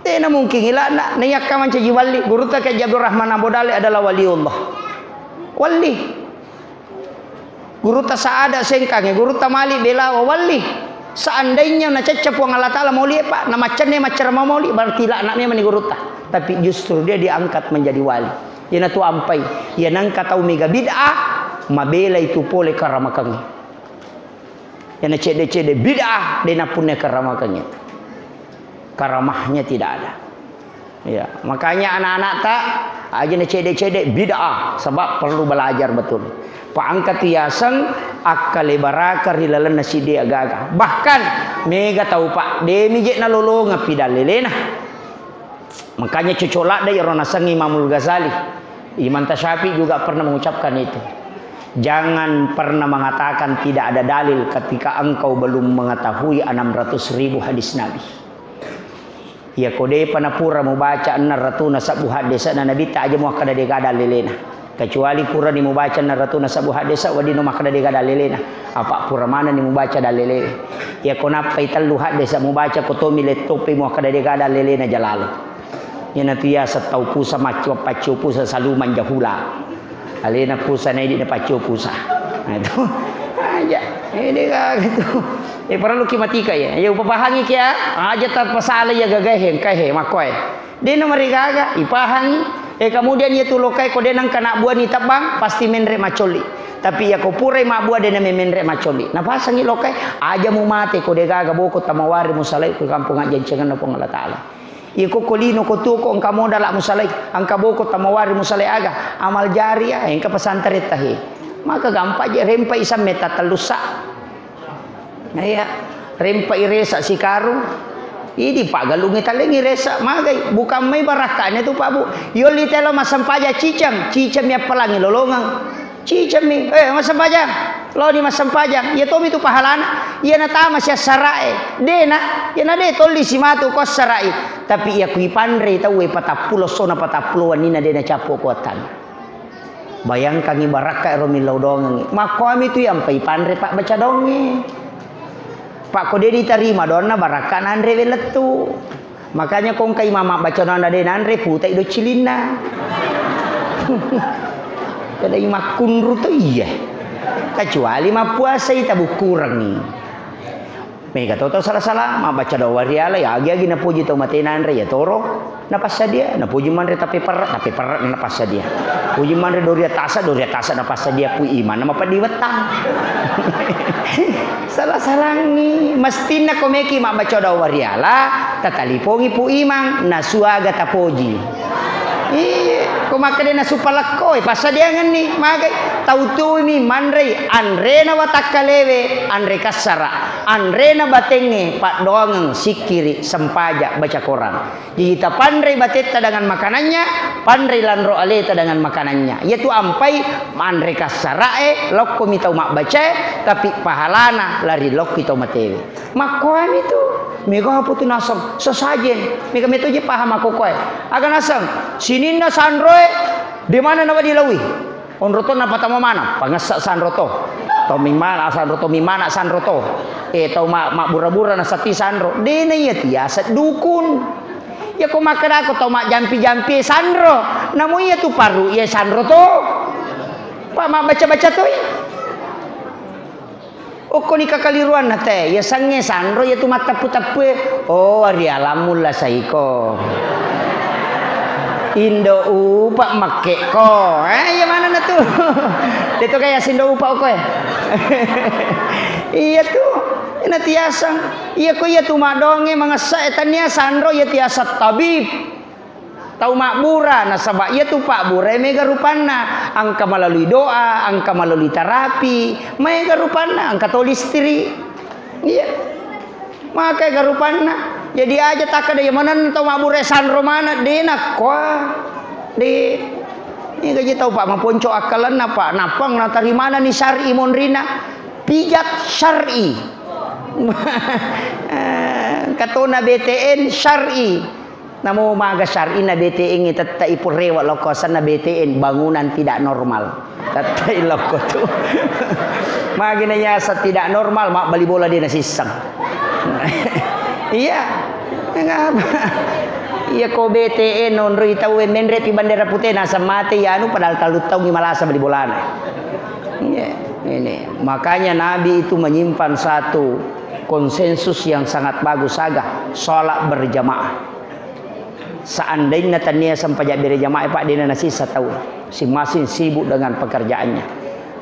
Tena mungkin ilakna, naiyakka mancaji wali, gurutta Kiai Haji Abdurrahman Ambo Dalle adalah wali Allah. Wali. Gurutta Saada Sengkange, gurutta Malik Belawa, wali. Seandainya nacecca Puang Allah Ta'ala mauli e, Pak, namaccanne maccara mamauli, berarti ilakna memang ni gurutta. Tapi justru dia diangkat menjadi wali. Iyanatu ampai, iya nangka tau mega bid'ah, mabela itu pole karamakengnge. Iyana cedde-cedde bid'ah, de napunna karamakengnge. Karamahnya tidak ada. Ya, makanya anak-anak ta, Aja na cede-cede bid'ah, sebab perlu belajar betul. Pa engka tu yaseng akkale baraka ri lalenna siddi agaga. Bahkan mega tau, Pak, demi je nalolongeng pi dallelena. Makanya cocok ladde iyaro naseng Imamul Ghazali. Imam Tasyafi juga pernah mengucapkan itu. Jangan pernah mengatakan tidak ada dalil ketika engkau belum mengetahui enam ratus ribu hadis Nabi. Iyako depa napura mubaca enneng ratuna sebbu haddese'na Nabitta, aja muakkeda degaga dallelena. Kecuali purani mubaca enneng ratuna sebbu haddese, weddinno makkeda degaga dallelena. Apa pura manenni mubaca dallelewe. Iyako nappai tellu haddese mubaca, ko tomi lettoppi muakkeda degaga dallelena, jalalo. Iyanatu yaseng tau pusa maccio, paccio pusa saluman jahula. Alena pusa na idi na paccio pusa. Nah, itu. Aja. Ini kak itu. Eh, perlu ki matika ya. Ya upapahangi kia. Aja tapasala ya gagahe, engkahe, makkoe. Dena marigaga, ipahangi. Eh, kemudian iya tu lokai ko dena engka nak buani tebbang, pasti menre macolli. Tapi iya ko purai mabbua dena memenre macolli. Napasangi lokai, aja mu mate ko degaga boko tamawari musalai ko kampung ajjancengenna Puang Allah Ta'ala. Iko ko lino ko tuo ko engka modala musalai, engka boko tamawari musalai aga, amal jariah, engka pesantren tahe. Maka gampang je rempai samme tatellussa. Iya, rempai resa sikarung. Idi paggalungi talengi resa magai, bukan mai barakkane tu Pak Bu. Yolli telo massempajang ciceng, ciceng mi appalangi lolongeng. Cicemmi, eh, massempajang. Loni massempajang. Iya tomi tu pahalana. Iya natama siassara'e. Dena, iya na de tolli simatu ko assara'i. Tapi iya kui panrei tauwe patappulo sona patappulo wenninna de nacappo kuatanna. Bayangkangi barakka ero millau dongengi. Makkoami tu yampai panre pabbaca donge. Pak ko de ditarima donna barakka nanre welettu. Makanya ko engka imang mabbaca doanna de nanre, putai do cilinna. Kada imakkunru to iya. Kecuali mappuasai tabukkurengi. Mega to tau sala-sala mabbaca doa wariala, ya agi-agi napuji tau mate nanre ya toro napassadia, napuji manre tape perre, tape perre napassadia. Puji manre doria tasa, doria tasa napassadia, pui imanna mapeddi wettang. Sala-salangi, mestinna ko meki mabbaca doa wariala, tatalipongi Pu Imang, nasuaga tapoji. Iya, ko makkeda nasu palekko, eh, passadiangenni, magai. Tau tumi manrei, anrena watakkalewe, anre kassara, anrena batengnge, paddoangeng, sikkiri, sempaja, baca Quran. Jadi tapanrei batetta dengan makanannya, panrei lanro aleta dengan makanannya. Iyatu ampai manre kassara'e, lokkomi tau mabbacae, tapi pahalana lari lokki tau matewe. Makkoami tu, mega apa tu naseng, sesajen. Mega meto je paham aku koe. Aga naseng, sininna sanroe, di mana nawa dilaui? Onro to napatama mana? Pangessa sanro to. Tau mimana sanro to, mimana sanro to. Eh, tau ma-, mabbura-bura nasati sanro. Dena iya tiasa dukun. Iya ko makkedako tau majjampi-jampi sanro. Namu iya tu paru iya sanro to. Pak mabbaca-baca toi. Okkoni kakaliruanna te, iya sangnge sanro iya tu matteppu-teppue. Oh, ari alammu la saiko. Indo upa makkekko. Eh, iya manenna tu. Deto kaya sindo upa okko e. Iya tu. Ina tiasang. Iya ko iya tu madonge mangessa e tania sanro iya tiasa tabib. Tau mabbura, nasaba iyatu pabburae mega rupanna, engka malalui doa, engka malalui tarapi, maega rupanna, engka to listrik. Iya. Maka ega rupanna. Jadi aja takkeda iya manenna tau mabbura sanro maneng, de nakkoa. De. Ini gaji tau, Pak, maponco akkalenna, Pak. Napang natarimanani syar'i monrina. Pijat syar'i. Katona B T N syar'i. Namo maga syar'ina B T N-nge tettai purrewa lokko asenna B T N, bangunan tidak normal. Tettai lokko tu. Magina yasa tidak normal, mabbali bola de nasisseng. Iya. Ngapa? Iya ko B T N onroi tauwe menre pi bandera pute naseng mate anu padahal tallu taungi malasa bali bolana. Iya, ini. Makanya Nabi itu menyimpan satu konsensus yang sangat bagus aga, sholat berjamaah. Seandainya tania sempajang berjamaah, Pak, dena nasisa tau. Masing-masing sibuk dengan pekerjaannya.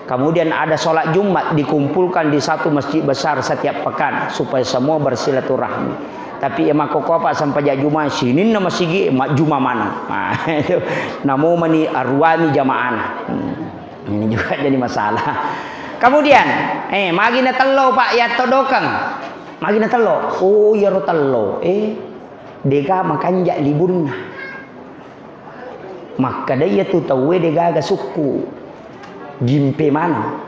Kemudian ada sholat Jumat dikumpulkan di satu masjid besar setiap pekan supaya semua bersilaturahmi. Tapi iya makkokkoe, Pak, sempajang Juma, sininna masigi, majjuma maneng. Nah, itu. Namo mani aruami jamaana. Hmm. Ini juga jadi masalah. Kemudian, eh, magi na tello, Pak, iya to dokeng. Magi na tello. Oh, iyaro tello. Eh, dega makanja libunna. Makkeda iyatu tauwe degaga sukku. Gimpe maneng.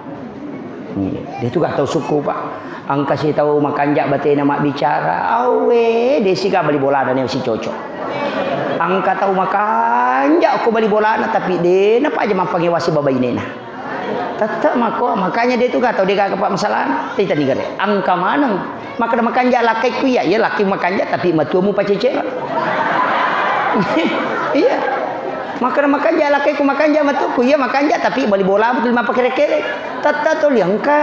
Iya, de tu ga tau sukku, Pak. Engka sitau makanja batena mabbicara, awe, de siga bali bolana neo sicocok. Engka tau makanja ko bali bolana, tapi de napaja mappangewasi babainena. Tette makko, makanya de tu ga tau degaga, Pak, masalahna. Tita nigare. Engka maneng. Makkeda makanja lakkaikku, iya, iya lakki makanja, tapi matuamu pacecereng. Iya. Makkeda makanja lakkaikku, makanja matuaku, iya makanja, tapi bali bola betul mappakere-kere. Tette toli engka.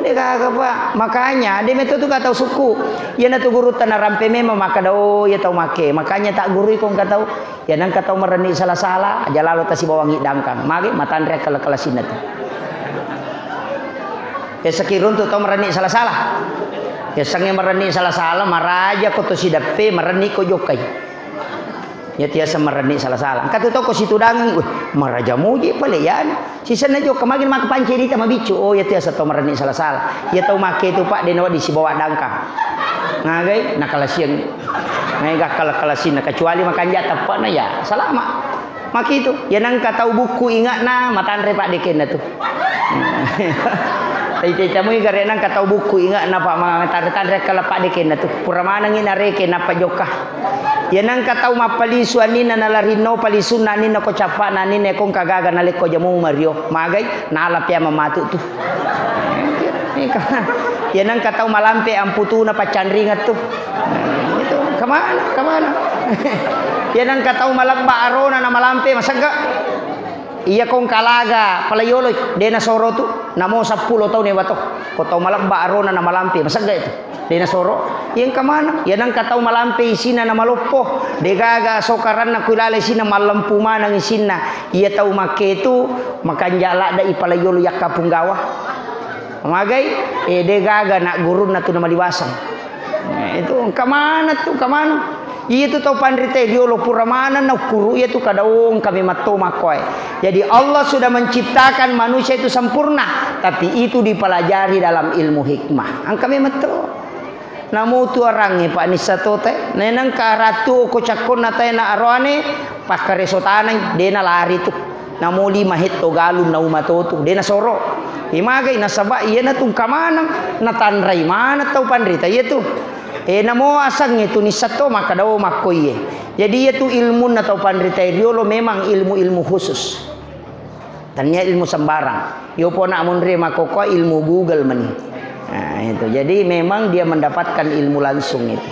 Degaga, Pak. Makanya, de meto tu ga tau sukku. Iyana tu gurutta narampe memang makkeda, oh, iya tau make. Makanya tak gurui ko engka tau. Iya nengka tau marenni sala-sala, aja lalo tasibawangi dangkang. Magi matanre kala-kala sinna tu. Yasengngi runtu tau marenni sala-sala. Yasengnge marenni sala-sala, maraja ko to sideppe, marenni ko jokkai. Iya tiasa marenni sala-sala. Engka tu tau ko situdangengngi, weh, maraja muji pale yani. Sisenna jokka magi maka pancerita mabiccu. Oh, iya tiasa tau marenni sala-sala. Iya tau make tu, Pak, de nawedding sibawa dangkang. Ngagai nakalasiang. Ngai gakkala-kalasinna, kecuali makanja teppana, ya salama. Makitu, ya nengka tau bukku inge'na, matanre paddekenna tu. Ita-ita mui gare nengka tau bukku inge'na, Pak, matanre-tanre kala paddekenna tu. Pura manengi nareke nappa jokka. Ya nengka tau mappalisu anninna nalarinno palisunna anninna ko cappa'na anninna ko engka gaga nalekko jamu mario. Magai nala pia mamatu tu. Iya nengka tau malampe amputuna paccanringeng tu. Itu kemana, kemana? Iya nengka tau malebba arona na malampe masegga. Iya kong kalaga pala yolo de nasoro tu. Namo seppulo taun ewa to. Ko tau malebba arona na malampe masegga itu. De nasoro. Iya engka maneng. Iya nengka tau malampe isina na maloppo. De gaga sokaranna kuilala isina mallempu maneng isinna. Iya tau makke tu makanja ladde i pala yolo yakka punggawa. Magai, eh, de gaga nak gurunna tu na maliwaseng. Eh, itu engka maneng tu, engka maneng. Iya tu tau panrita riolo pura maneng na ukkuru iya tu kada, oh, engka memang to makkoe. Jadi Allah sudah menciptakan manusia itu sempurna, tapi itu dipelajari dalam ilmu hikmah. Engka memang to. Namo tu arangnge, Pak, nissa to te. Nenengka ratu ko cakkonna te na aroane, pakkareso tanai, de nalari tu. Namo lima hetto galung na uma to tu, de nasoro. Imagai nasaba iyana tu engka maneng, natanrai maneng tau panrita iya tu. E, namo asengnge tu nissa to makkeda, oh, makko iye. Jadi iya tu ilmunna tau panrita riolo memang ilmu-ilmu khusus. Tania ilmu sembarang. Yopo nak munri makkokkoe ilmu Google meni. Nah, itu. Jadi memang dia mendapatkan ilmu langsung itu.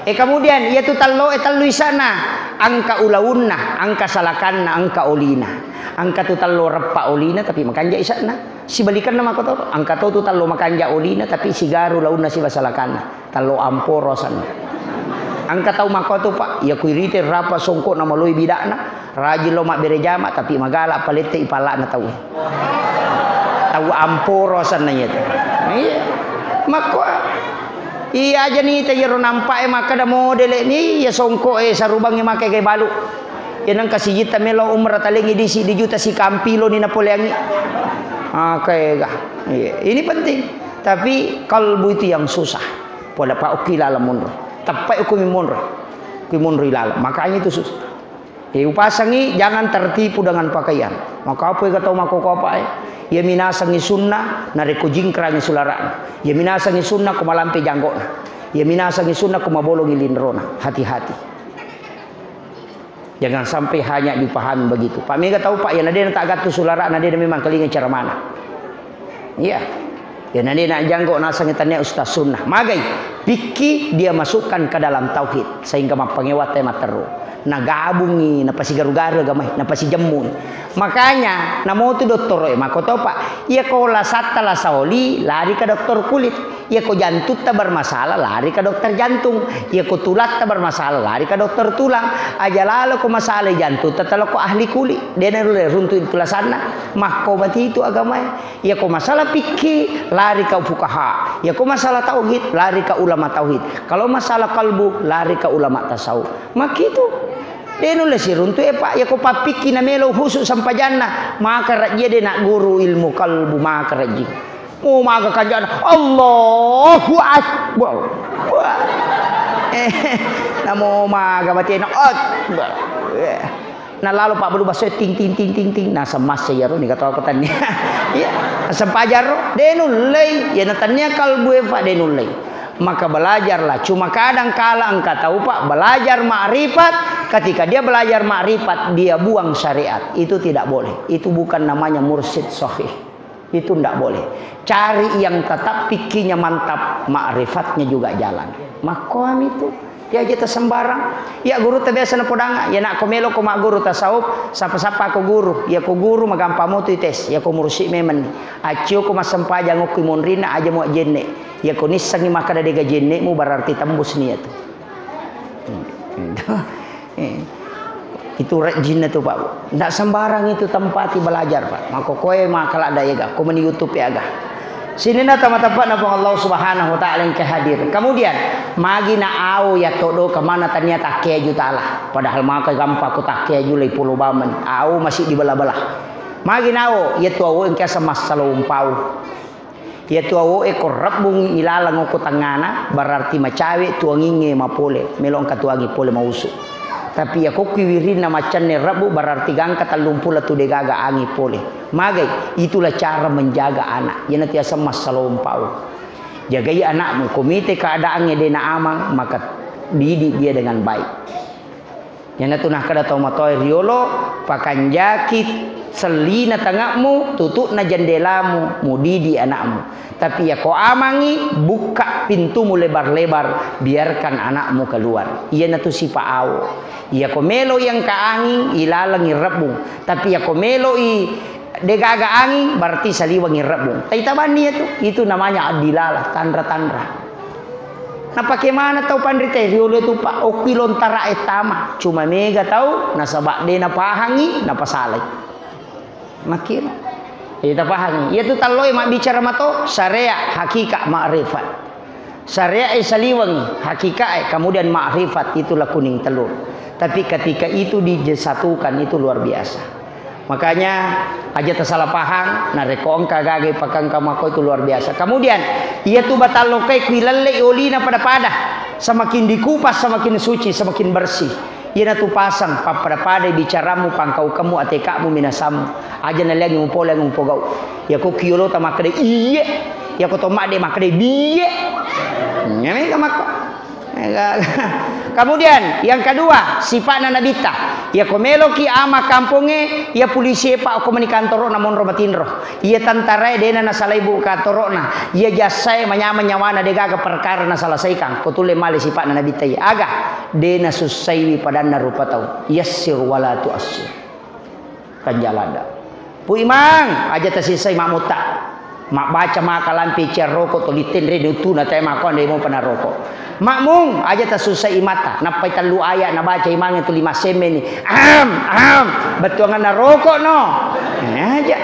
Eh, kemudian iya tu tello, eh, tellu isana. Engka ulaunna, engka salakanna, engka olina. Engka tu tello reppa olina tapi makanja isana. Sibalikanna makko to, engka to tu tello makanja olina tapi sigaru launna siba salakanna. Tello amporo asenna. Engka tau makko tu, Pak, iya kuirite rapa songkok na maloi bidakna, rajin lo mabbere jama, tapi magala palette ipallakna tau. Tau amporo asenna iya tu. Iya. Makko, iya aja ni te iyaro nampak e makkeda modele ni, iya songkok e sarubang e make gai balu. Iya nengka sijitta melo umrah talengi disi di juta sikampilo ni napoleangi. Ah, kaega. Iya, ini penting. Tapi kalbu itu yang susah. Pola pa okki laleng monro. Teppai okko mi monro. Ki monro ilaleng. Makanya itu susah. Eh, upasangi jangan tertipu dengan pakaian. Maka apa ega tau makkokkoe, Pak, eh? Iya minasangi sunnah narekko jingkrangi sulara'na. Iya minasangi sunnah ko malampe janggokna. Iya minasangi sunnah ko mabolongi linrona. Hati-hati. Jangan sampai hanya dipahami begitu. Pak, mega tau, Pak, iya na de na taggattu sulara'na, de na memang kelinga ceramana. Iya. Iya na de na janggo naseng tania ustaz sunnah. Magai, pikki dia masukkan ke dalam tauhid sehingga mappangewa te matteru. Nagabungi, napasigaru-garu agamai, napasijemmui. Makanya, namotu dottoro e, makko to, Pak, iya ko lasatta lasa oli, lari ke dokter kulit. Iya ko jantutta bermasalah, lari ke dokter jantung. Iya ko tulatta bermasalah, lari ke dokter tulang. Aja lalo ko masalah jantutta, talo ko ahli kuli. De na rulle runtu tulasanna. Makko bati itu agamae. Iya ko masalah fikih, lari ke fukaha. Iya ko masalah tauhid, lari ke ulama. ulama tauhid. Kalau masalah kalbu, lari ke ulama tasawuf. Makitu. De nulle siruntu e, Pak. Yako pappikki na melo husu sempajanna, maka rajia de nak guru ilmu kalbu, maka rajia. Oh, maga kanjana, Allahu Akbar. Wah. Eh, namo maga batena, Akbar. Eh. Na lalo Pak Bulu baso ting, ting, ting, ting, ting. Nah, semasa yaro ni kata aku tanya. Ya, sempajaro. De nullei. Ya, na tania kalbu e, Pak, de nullei. Maka belajarlah. Cuma kadang kala engka tau, Pak, belajar makrifat, ketika dia belajar makrifat, dia buang syariat. Itu tidak boleh. Itu bukan namanya mursyid sahih. Itu ndak boleh. Cari yang tetap pikirnya mantap, makrifatnya juga jalan. Makkoami tu. Ya, aja sembarang. Ya, guru ta biasa napodanga. Ya, nak ko melo ko mak guru tasawuf, sapa-sapa ko guru. Ya, ko guru magampang mo tu tes. Ya, ko mursyid memang ni. Acio ko massempajang okko monrina aja mo jenne. Ya, ko nissangi makkeda dega jennemu, berarti tembus ni ya tu. Hmm. Eh, itu rejjinna tu, Pak. Ndak sembarang itu tempati belajar, Pak. Mako koe makaladda ega, ko meni YouTube ya aga. Sininna tama-tama na Puang Allah Subhanahu wa Ta'ala engka hadir. Kemudian, magi na au ya todo kemana tania takkeju tala. Padahal maka gampang ko takkeju lai pulo bamen. Au masih dibelah-belah. Magi na au, ya tu au engka sama salompau. Iyatu awo'e ko rebbung ilaleng okko tengngana, berarti macawe tuangingnge mapole, melo engka tuangi pole mausu. Tapi iyako kui wirinna maccanne rebbu, berarti gangka tellumpulo tu degaga angi pole. Magai, itulah cara menjaga anak. Iyanatu yaseng massalompau. Jagai anakmu, ko mite keadaannya dena amang, maka didik dia dengan baik. Iyanatu nakkeda tau matoae riyolo, pakanjaki sellina tange'mu, tutu'na jendelamu, mudidi anakmu. Tapi iyako amangngi, bukka pintumu lebar-lebar, biarkan anakmu keluar. Iyanatu sipa awo. Iyako meloi engka anging, ilalengngi rebbung. Tapi iyako meloi degaga anging, berarti saliwengngi rebbung. Taitabanni iyatu, itu namanya addilalah, tanra-tanra. Napake mana tau panrita riolo tu, Pak, okki lontara e tama. Cuma mega tau nasaba de napahangi, napasalai. Makkira. Jadi tapahangi. Iyatu talloi mabbicara mato, syariat, hakikat, makrifat. Syariat e saliwengi, hakikat e, kemudian makrifat, itulah kuning telur. Tapi ketika itu disatukan, itu luar biasa. Makanya, aja tasalah pahang, narekko engka gaga ipakengka mako itu luar biasa. Kemudian, iyatu batang lokai kui lellei olina pada-pada, semakin dikupas, semakin suci, semakin bersih. Iyanatu pasang, pappada-pada bicaramu, pangkaukemmu, atekakmu, minasammu. Aja naleangi mupole, mupogau. Iyako kiolo ta makkeda, iye. Iyako to madde makkeda, biye. Nyamega makko. Kemudian, yang kedua, sipa'na Nabitta. Iyako meloki ama kampongnge, iya polisi e, Pak, okko mani kantoro'na monro matinro. Iya tentara e dena nasalai bu kantoro'na. Iya jasa e manyameng nyawana, degaga perkara naselesaikan. Ko tulle male sipa'na Nabitta iya. Aga? De nasussaiwi padanna rupa tau. Yassir wala tuassir. Kanjaladda. Pu Imang, aja tasissai makmutta. Mabbaca maka lampe ciang roko tuli tenre ni uttuna tae makkuande mo pana roko. Makmung, aja tasussai imatta. Nappai tellu ayat nabaca imangnge tuli massemmeni. Am, am, bettuanganna roko no. Aja.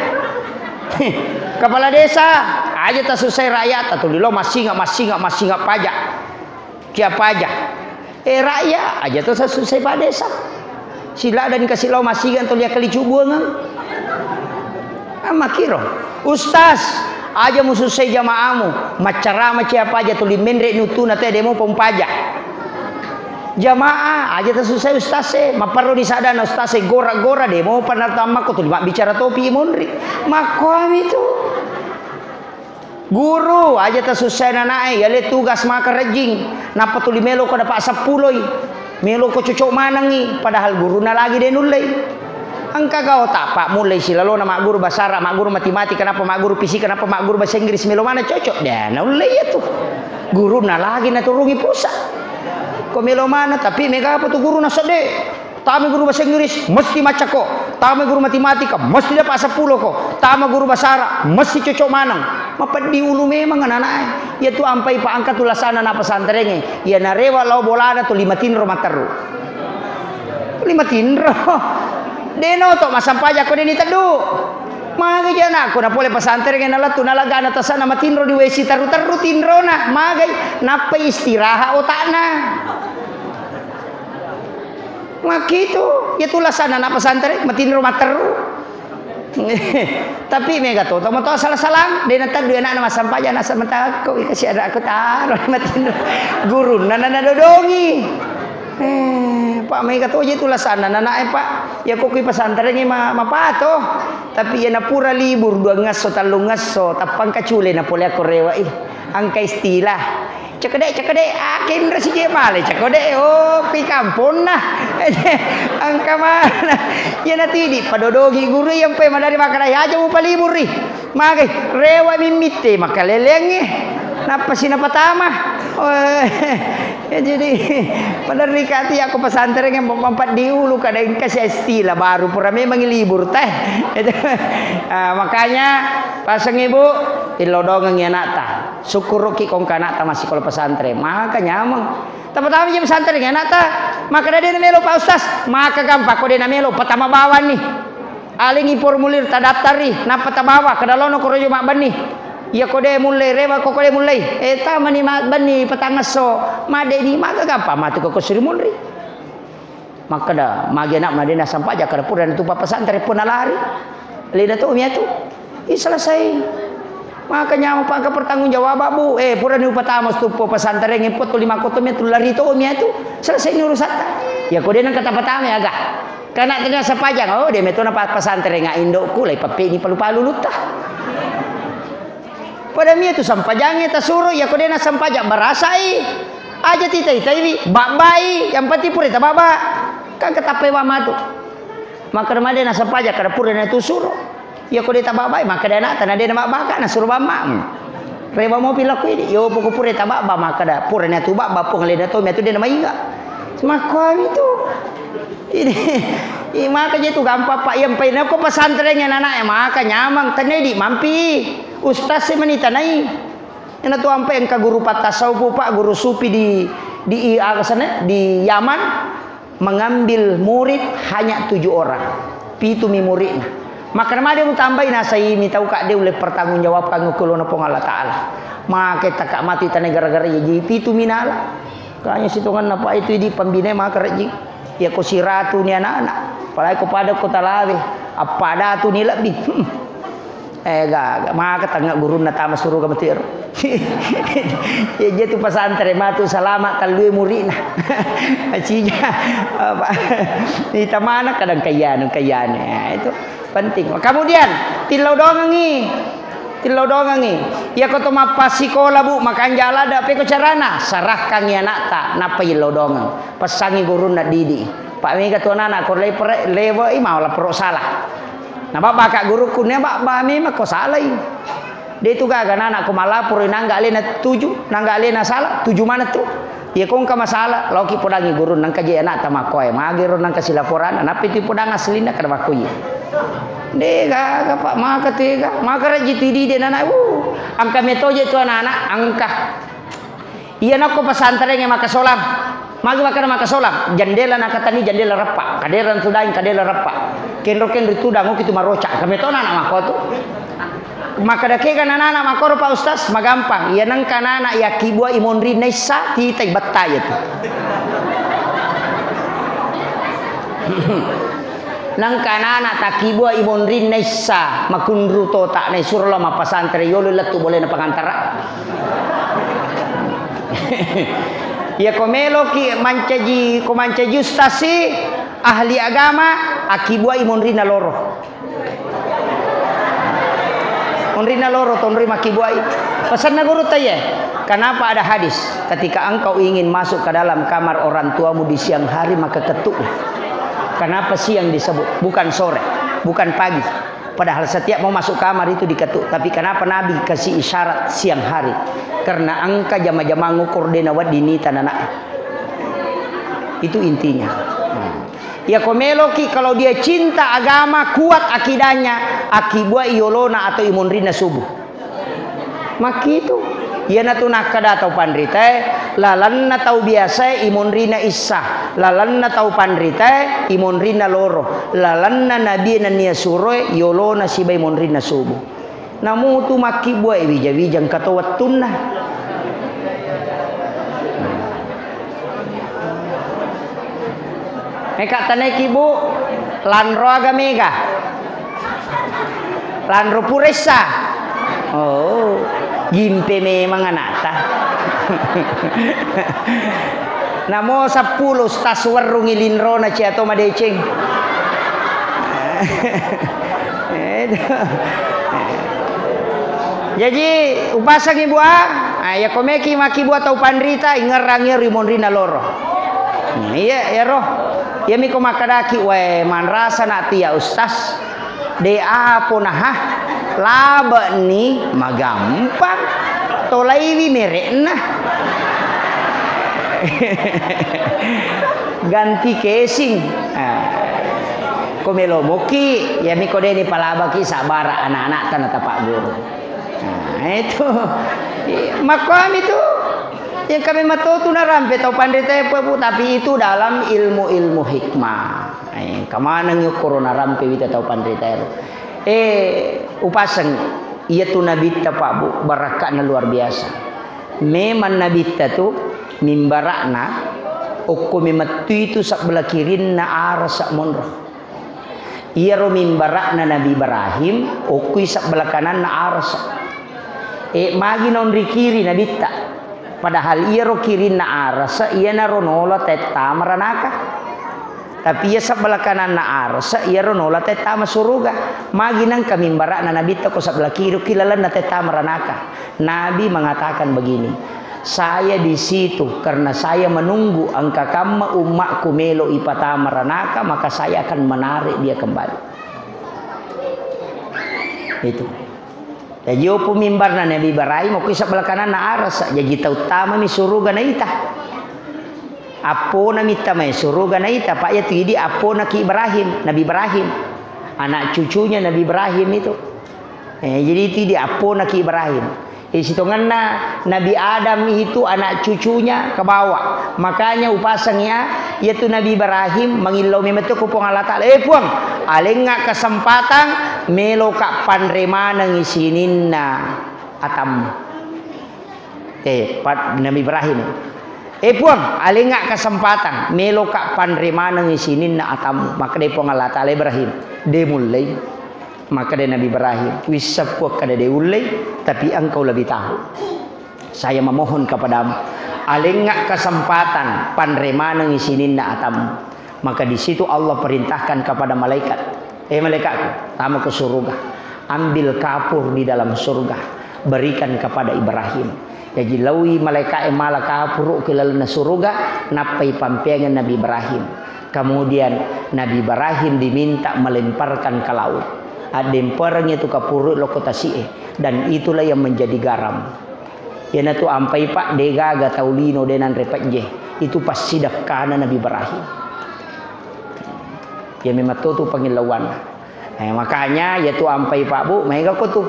Kepala desa, aja tasussai rakyat, tuli lo massinga, massinga, massinga pajak. Kia pajak. Eh, rakyat aja to sasusai Pak Desa. Sila dan kasih lau masigan to lia kali cubuangan. Amakiro. Ustaz, aja mususai jamaamu. Macarama cia paja tuli menre nutuna te demo pompaja. Jamaah, aja tasusai ustaz e. Maparro di sadana ustaz e gora-gora demo panartamako tuli mabbicara topi monri. Makkoami tu. Guru, aja tasussai nanae, yale tugas maka rejjing. Nappa tuli meloko dapat seppuloi. Meloko cocok manengi, padahal guruna lagi de nullei. Engka gau tapa mullei silalona magguru basara, magguru matematika, nappa magguru fisika, nappa magguru bahasa Inggris, melo mana cocok? De naullei iyatu. Guruna lagi naturungi pusa. Ko melo mana, tapi mega apa tu guruna sedde. Tama guru bahasa Inggris, mesti macako. Tama guru matematika, mesti dapat seppulo ko. Tama guru bahasa Arab, mesti cocok maneng. Mapeddi ulu memang anak-anak e. Iya tu ampai pa angka tu lasana na pesantren e. Iya narewa lao bolana tu lima tinro matteru. Lima tinro. Deno to masampaja ko deni teddu. Magai je anakku, na pole pesantren, na lettu, na lagana tasana matinro di W C terru-terru tinrona. Magai, nappa istirahat otakna. Makkitu, ya tu lasana anak pesantren, matinro matteru. Tapi mega to, tomo to salah-salah, de na taddu anakna massampajang, na sementara ko ikasi ada aku taro matinro. Gurunna na nadodongi. Eh, Pak, mega to je tu lasana anak, eh, Pak. Ya kok kui pesantren ma-, mapato. Tapi iya napura libur dua ngesso, tallung ngesso, tappang kacule na pole akko rewa i. Angka istilah. Cekede, cekede, ah, kenro si je male, cekede, oh, pi kamponna. Angka mana? Iya natidi, padodogi guru yang pe madari makana aja mupa libur ri. Magai, rewa mimmitte, makaleleangnge. Nappa si napatama. Oh, ya, jadi, maderri kati aku pesantren yang empat di ulu, kada engka si istilah baru pura memang libur teh. Itu, ah, makanya, pasang ibu, tilodongengi anakta. Sukkuruki kongka anakta massikola pesantren. Maka nyameng. Tapatama je pesantren anakta. Maka dena melo Pak Ustaz. Maka gampang ko dena melo. Patama bawang ni. Alengi formulir tadattari. Nappa tabawa. Kada lono korojo mabbenni. Iya ko de mullei rewa ko, ko de mullei. Eh, tamani mabbenni patangesso. Madeni maka gampang matu ko, ko suri munri. Makkeda, magi anak madena sampaja, kada pura natu pa pesantren pun nalari. Lena to miatu. Ih, selesai. Maka nyameng pa engka pertanggung jawab, Bu. Eh, pura ni upatama stuppo pesantren, eh, potto lima koto miatu, lari to miatu. Selesai ni urusatta. Ya ko de nengka tapatama aga. Kana tena sampajang, oh, de metona pa pesantren nga indokku, lai pappeni palu-palu lutta. Pada miatu sampajangnge tasuro, ya ko de nasampajang barasai. Aja tita-itaiwi, babbai, yang penting pura tababa. Kan ketappai wa matu. Maka made nasampaja kada pura natu suro. Iya ko de tababa, maka de anakta na de nababa ka nasuro bamma. Rewa mopi lakku ini. Yo poko pura tababa, maka da pura natu baba pong leda to miatu de namainga. Makkuami tu. Ini, i maka je tu gampang, Pak. Yang paina ko pesantren yang anak, maka nyameng, tenedi mampi. Ustaz si meni tanai. Ena tu ampe engka guru pattasawuf, Pak, guru sufi di, di, i, aga sana, di Yaman. Mengambil murid hanya tujuh orang. Pitu mi muridna. Makkeda made mutambai nasai mi tau kadde ulle pertanggung jawabkan ku lona Puang Allah Taala. Make taka mati tane gara-gara iya ji pitu mi nala. Kanya sitonganna pa itu idi pambine maka rejing. Iya ko siratu ni anak-anak. Apalagi ko pada ko talawe. Appada tu ni lebbi. Hmm. Eh, gaga. Maka tengah gurunna tama suruga mati ero. Ya, je tu pesantren matu salama tallue murina. Acija. Apa? Ita mana kadang kayanu, kayanu. Ya, itu penting. Kemudian, tillau dongengi. Tillau dongengi. Ya, ko to mappasikola, Bu, makanja lada, peko carana? Sarahkangi anakta, nappa illau dongeng. Pesangi gurunna didi. Pak mega tu anak-anak ko lepere-, lewai mau laporo salah. Na babba ka gurukku, ne babba memang ko salai. De tu gaga anak-anak ko malaporo nangga alena tuju, nangga alena salah, tuju mana tu. Iya ko engka masalah, laoki podangi guru nangka je anakta makkoe, magero nangka silaporana, nappi tu podang aslinna kada makko iya. De gaga, Pak, maka tega, maka rejji tu didi anak-anak, uh, angka metoje tu anak-anak, angka. Iya nakko pesantrengnge makkasolang. Magi makkeda makkasolang? Jendela nakatani jendela reppa. Kaderang tudang, kadera reppa. Kenro-kenro tudang, oki tu maroca. Kametona anak makko tu. Makkeda kega nana-nana makkoro, Pak Ustaz? Magampang. Iya nengka nana yakkibuai monri naissa, titai betta iya tu. Nengka nana takkibua i monrinna issa, makunru tota, naisuro lao mappasantre yolo lettu bolena pangantara. Iya ko meloki mancaji, ko mancaji ustasi, ahli agama, akkibuai monrinna loro. Monrinna loro tonroi makkibuai. Pesanna guru taiye, kenapa ada hadis, ketika engkau ingin masuk ke dalam kamar orang tuamu di siang hari, maka ketuklah. Kenapa siang disebut? Bukan sore, bukan pagi. Padahal setiap mau masuk kamar itu diketuk. Tapi kenapa Nabi kasih isyarat siang hari? Karena engka jama-jama ngukur dena wedding nita nana. Itu intinya. Hmm. Iya ko meloki, kalau dia cinta agama, kuat akidahnya, akkibuai yolona atau imonrinna subuh. Makkitu. Iyanatu nakkeda tau panritae, lalenna tau biasae imonrina issa, lalenna tau panritae imonrina loro, lalenna nabie nennia suroe yolona sibawa imonrinna subuh. Namutu makkibbuae wija-wija engka to wettunna. Meka taneki, Bu, lanro aga mega? Lanro puressa. Oh, gimpe memang anakta. Namo seppulo tas werrungi linrona cia to madeceng. Jaji, upasangi bua, ah, iya komeki maki bua tau panrita, ingerrangi rimonrina loro. Iya, iyaro. Iyami ko makkadaki, "Wae, manrasa na tia, Ustaz." De apo naha, labe'ni magampang, tolaiwi mere'na. Ganti casing. Ah. Ko melo moki, iyami ko deni palabaki sabara anak-anak tanah tapak guru. Nah, itu. Iya, makkuami tu. Yang kami matotu narampe tau panrita, Bu, tapi itu dalam ilmu-ilmu hikmah. Eh, kamaneng yukuro narampe wita tau panrita ero. Eh, upaseng, iya tu nabitta, Pak, Bu, barakka'na luar biasa. Memang nabitta tu mimbara'na okko memettui tu sebelah kirinna arasa monro. Iyaro mimbara'na Nabi Ibrahim okkui sebelah kananna arasa. Eh, magi naonri kiri nabitta. Padahal iyaro kirinna arasa, iyanaro nola tettama ranaka. Tapi iya sebelah kananna arasa, iyaro nola tettama suruga. Magi nengka mimbara'na nabitta ko sebelah kiri, ki lalenna tettama ranaka. Nabi mengatakan begini, "Saya di situ karena saya menunggu engka kamma ummakku melo ipatama ranaka, maka saya akan menarik dia kembali." Itu. Jaji, opo mimbarna Nabi Ibrahim, okko sebelah kananna arasa. Jaji, tau tamami suruga naita. Appona mitta mai suruga naita, Pak, ya tu idi appona Ki Ibrahim, Nabi Ibrahim. Anak cucunya Nabi Ibrahim itu. Eh, jadi itu idi appona Ki Ibrahim. Eh, sitongenna Nabi Adam itu anak cucunya ke bawah. Makanya upasang ya, yaitu Nabi Ibrahim mangillau memang tu ku Puang Allah Ta'ala. "Eh, Puang, alengnga kesempatan, meloka panre manengi sininna atammu." Eh, Pak, Nabi Ibrahim. "Eh, Puang, alengnga kesempatan, meloka panre manengi sininna atammu." Maka dé Puang Allah Ta'ala, "Ibrahim, dé mullei." Maka dé Nabi Ibrahim, "Wisseng, Puang, kada dé ullei, tapi Engkau lebih tahu. Saya memohon kepadamu, alengnga kesempatan, panre manengi sininna atammu." Maka di situ Allah perintahkan kepada malaikat, "Eh, malaikatku, tama ke surga. Ambil kapur di dalam surga, berikan kepada Ibrahim." Jaji laoi malaika'é mala kapuru' ki lalenna suruga, nappai pampeangeng Nabi Ibrahim. Kemudian Nabi Ibrahim diminta melemparkan ke laut. Addemperengngi tu kapuru' lokko tasi'é, dan itulah yang menjadi garam. Iyanatu ampai, Pak, dé gaga tau lino dé nanré pejje. Itu passidekkana Nabi Ibrahim. Iya memang to tu pangillauanna. Eh, makanya iya tu ampai, Pak, Bu, maéga ko tu.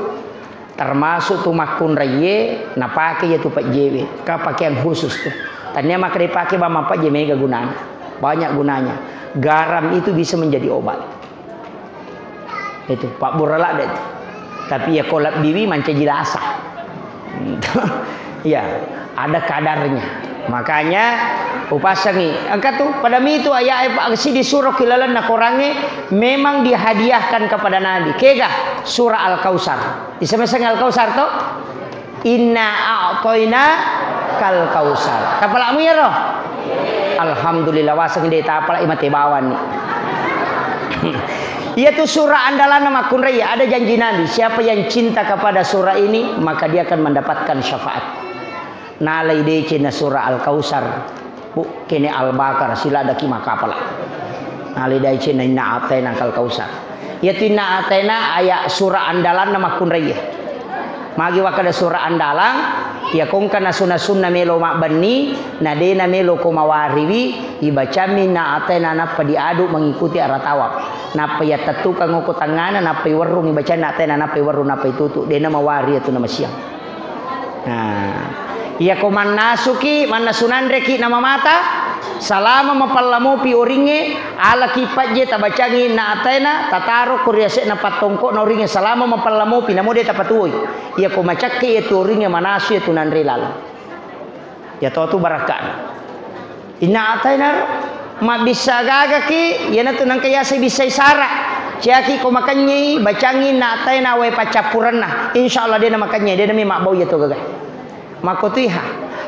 Termasuk tu makkunraié napaké iya tu pejjewe, ka pakaian khusus tu. Tania maka dipakai bang mappejje, mega gunana. Banyak gunanya. Garam itu bisa menjadi obat. Itu, pabbura ladde tu. Tapi iya ko lebbiwi mancaji lasa. Iya, ada kadarnya. Makanya upasangi. Engka tu, pada mitu ayat, Pak, sidi surah ki lalenna Korangngé memang dihadiahkan kepada Nabi. Kega? Surah Al-Kautsar. Isemeseng Al-Kautsar to? "Inna a'toina kal kausar." Tapalamu iyaro? Alhamdulillah, waseng dé tapalai maté bawanni. Iyatu surah andalanna makkunrai, ada janji Nabi, siapa yang cinta kepada surah ini, maka dia akan mendapatkan syafaat. Nalai décéna surah Al-Kautsar. Bu, kéné Al-Baqarah, siladaki makapala. Nalai décéna inna a'taina kal kausar. Iyatu inna a'taina ayat surah andalanna makkunraié. Magi wakkeda surah andalang, iya ko engka nasu-nasunna mélo mabbenni, na dé na mélo ko mawariwi, ibacammi inna a'taina nappa diadu mengikuti arah tawaf. Nappa iya tettukang ko tengngana, nappa iwerrung ibacammi inna a'taina, nappa iwerrung, nappa itutu, dé na mawari iyatu na masiang. Nah, iyako mannasuki, mannasu nanreki namamata, salama mapallamopi oringnge, alaki pajje tabacangi inna ataena, tataro ko ri ase'na pattongko'na oringnge, salama mapallamopi, namo de tapatuwoi. Iyako macakke iyatu oringnge, manasu iyatu nanre laleng. Iyatotu barakka'na. Inna ataenaro, mabbissa gagaki, iyanatu nengka yaseng bissai sara. Ciaki ko makennyei, bacangi inna ataena wae paccappurenna. Insya Allah dena makennyei, dena mi mabbau iyatu gaga. Makkotuiha.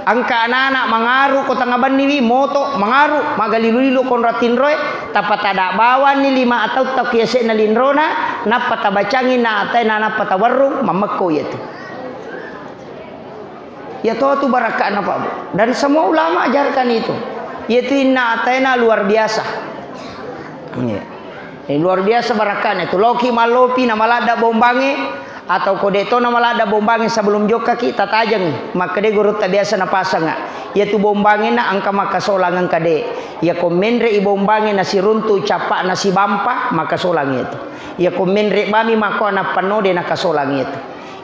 Engka anana mangaru ko tengnga benniwi, moto mangaru, magalilu-lilu konro tinroe, tapatada bawanni lima atau tau kiase'na linrona, nappa tabacangi inna ataena, nappa tawerrung, mammekko iyatu. Iyatotu barakka'na, Pak, Bu. Dan semua ulama ajarkan itu. Iyatu inna ataena luar biasa. Iya. Eh, luar biasa barakka'na itu. Loki mallopi na maladda bombangnge, atau ko de to na maladda bombangnge, sebelum jokkaki, tatajengi. Makkeda gurutta biasa napasengnga. Iyatu bombangnge na engka makkasolang, engka de. Iyako menre i bombangnge nasiruntu cappa'na sibampa, makkasolang iyatu. Iyako menre bami makkoa nappanno de nakasolang iyatu.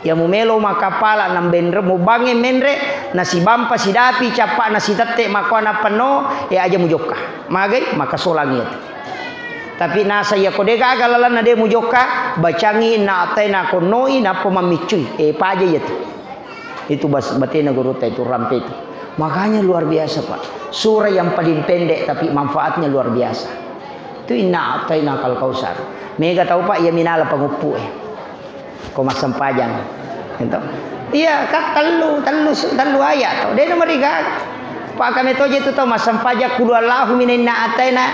Iya mumelo makkapala nambenre, mubangnge menre, nasibampa sidapi cappa'na sitette makkoa nappanno, e aja mujokka. Magai? Makkasolang iyatu. Tapi nasa iyako de gaga lalenna de mujokka, bacangi inna ataena konnoi, nappa mammiccui. E paja iyatu. Itu bas-, batena gurutta itu, rampe itu. Makanya luar biasa, Pak. Surah yang paling pendek tapi manfaatnya luar biasa. Itu inna ataina kal kausar. Mega tau, Pak, iya minala panguppu e. Ko massempajang. Gitu. Iya, kan tellu, tellu su-, tellu ayat to. Dena marigaga. Pak, kami toje tu tau massempajang kulu Allahu mina inna ataina.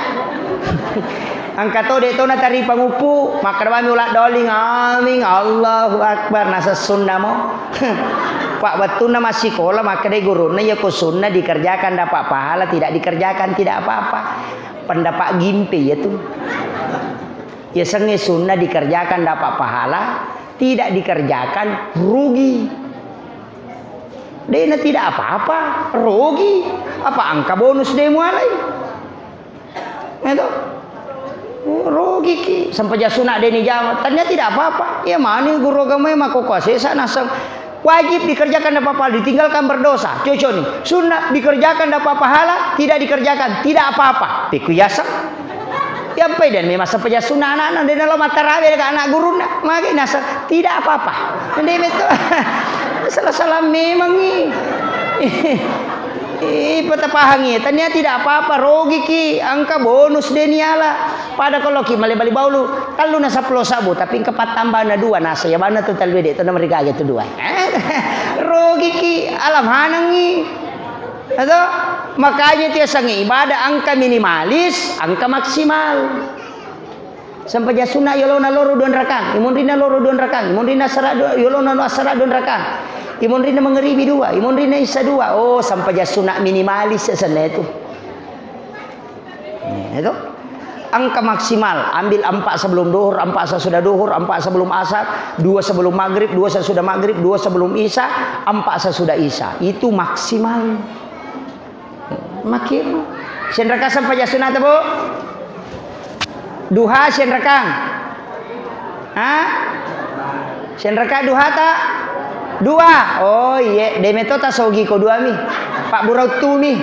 Engka to de to natari panguppu, makkeda bami ula doling, amin, Allahu Akbar, nasessunna mo. Pak, wettunna massikola, makkedai gurunna, iya ko sunnah dikerjakan dapat pahala, tidak dikerjakan tidak apa-apa. Pendapat gimpe iya tu. Yasengnge sunnah dikerjakan dapat pahala, tidak dikerjakan rugi. Dena tidak apa-apa, rugi. Apa engka bonus de mualai? Itu. Rugi ki. Sempajang sunat deni jama. Tania tidak apa-apa. Iya mani guru agama makkokkoe sesa naseng. Wajib dikerjakan dapat pahala, ditinggalkan berdosa. Cocok nih. Sunnah dikerjakan dapat pahala, tidak dikerjakan tidak apa-apa. Piku yaseng. Yampai dan memang sempajang sunat anak-anak, dena lo matarawe dekat anak guruna. Magi naseng, tidak apa-apa. Dena itu. Salah-salah memang nih. Ih, peta pahangi. Tania tidak apa-apa, rugi ki, engka bonus deni ala. Pada kalau ki male bali baulu, tellu na seppulo sabu, tapi engka pattambana dua nasa, ya bana tu tellu de, tu na merigage tu dua. Rugi ki, alam hanangi. Atau makanya tiasangi ibadah engka minimalis, engka maksimal. Sempajang sunna yolona loro dua rakang, imunrinna loro dua rakang, imunrinna asara dua, yolona lo asara dua rakang, imunrinna mangeribi dua, imunrinna isya dua. Oh, sempajang sunna minimalis senna itu. Nah, itu. Engka maksimal, ambil empat sebelum duhur, empat sesudah duhur, empat sebelum asar, dua sebelum maghrib, dua sesudah maghrib, dua sebelum isya, empat sesudah isya. Itu maksimal. Makin. Sianrakang sempajang sunata, Bu? Duha sianrakang. Ha? Sianrakang duha ta? Dua. Oh, iye, de meto ta sogi ko dua mi. Pak Burau tu mi.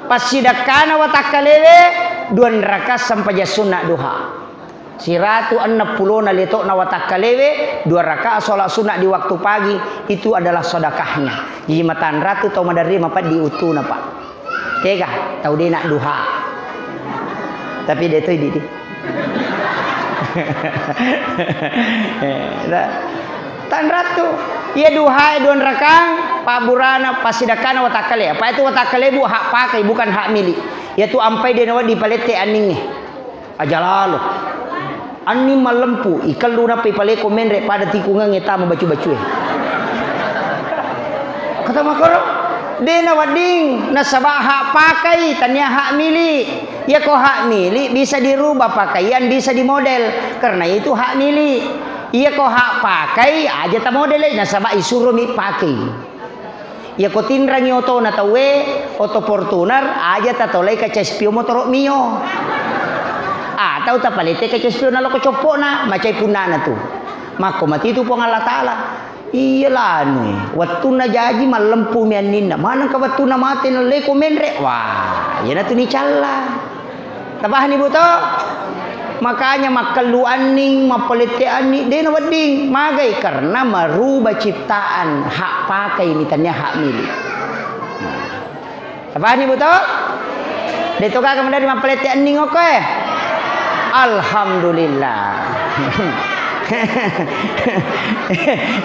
Passidakkana watakkalewe, dua rakang sempajang sunna duha. Siratu enneng pulona leto'na watakkalewe, dua rakaat sholat sunnah di waktu pagi, itu adalah sedekahnya. Jadi matanratu tau maderri mapeddi uttuna, Pak. Tega, tau dena duha. Tapi de toi didi. Eh, dah. Tanratu. Iya duha e dua rakang, pabburana, passidakkana watakkale. Apa itu watakkale, Bu? Hak pakai, bukan hak milik. Yatu ampai dena wedding palette anningnge. Aja lalo. Anning mallempu, ikellu nappa ipaleko menre pada tikungengnge tama bacu-bacue. Kata makoro, de nawedding, nasaba hak pakai, tania hak milik. Iyako hak milik bisa dirubah pakaian, bisa dimodel. Karena itu hak milik. Iyako hak pakai, aja tamodel, nasaba isuromi pakai. Iyako tinrangi otona tauwe, oto Fortuner, aja tatolai kaca spion motoro mio. Atau tapalete kaca spion naloko coppo'na, macai punnana tu. Makko matitu Puang Allah Ta'ala. Iya lanu, wettunna jaji mallempu mi anninna. Manengka wettunna mate naleko menre. Wah, iyanatu nicalla. Tapahani, Bu, to? Makanya makkellu anning, mappalette anning, de nawedding. Magai? Karena merubah ciptaan, hak pakai ni, tania hak milik. Tapahani, Bu, to? De to gaga maderri mappalette anning okko e. Alhamdulillah.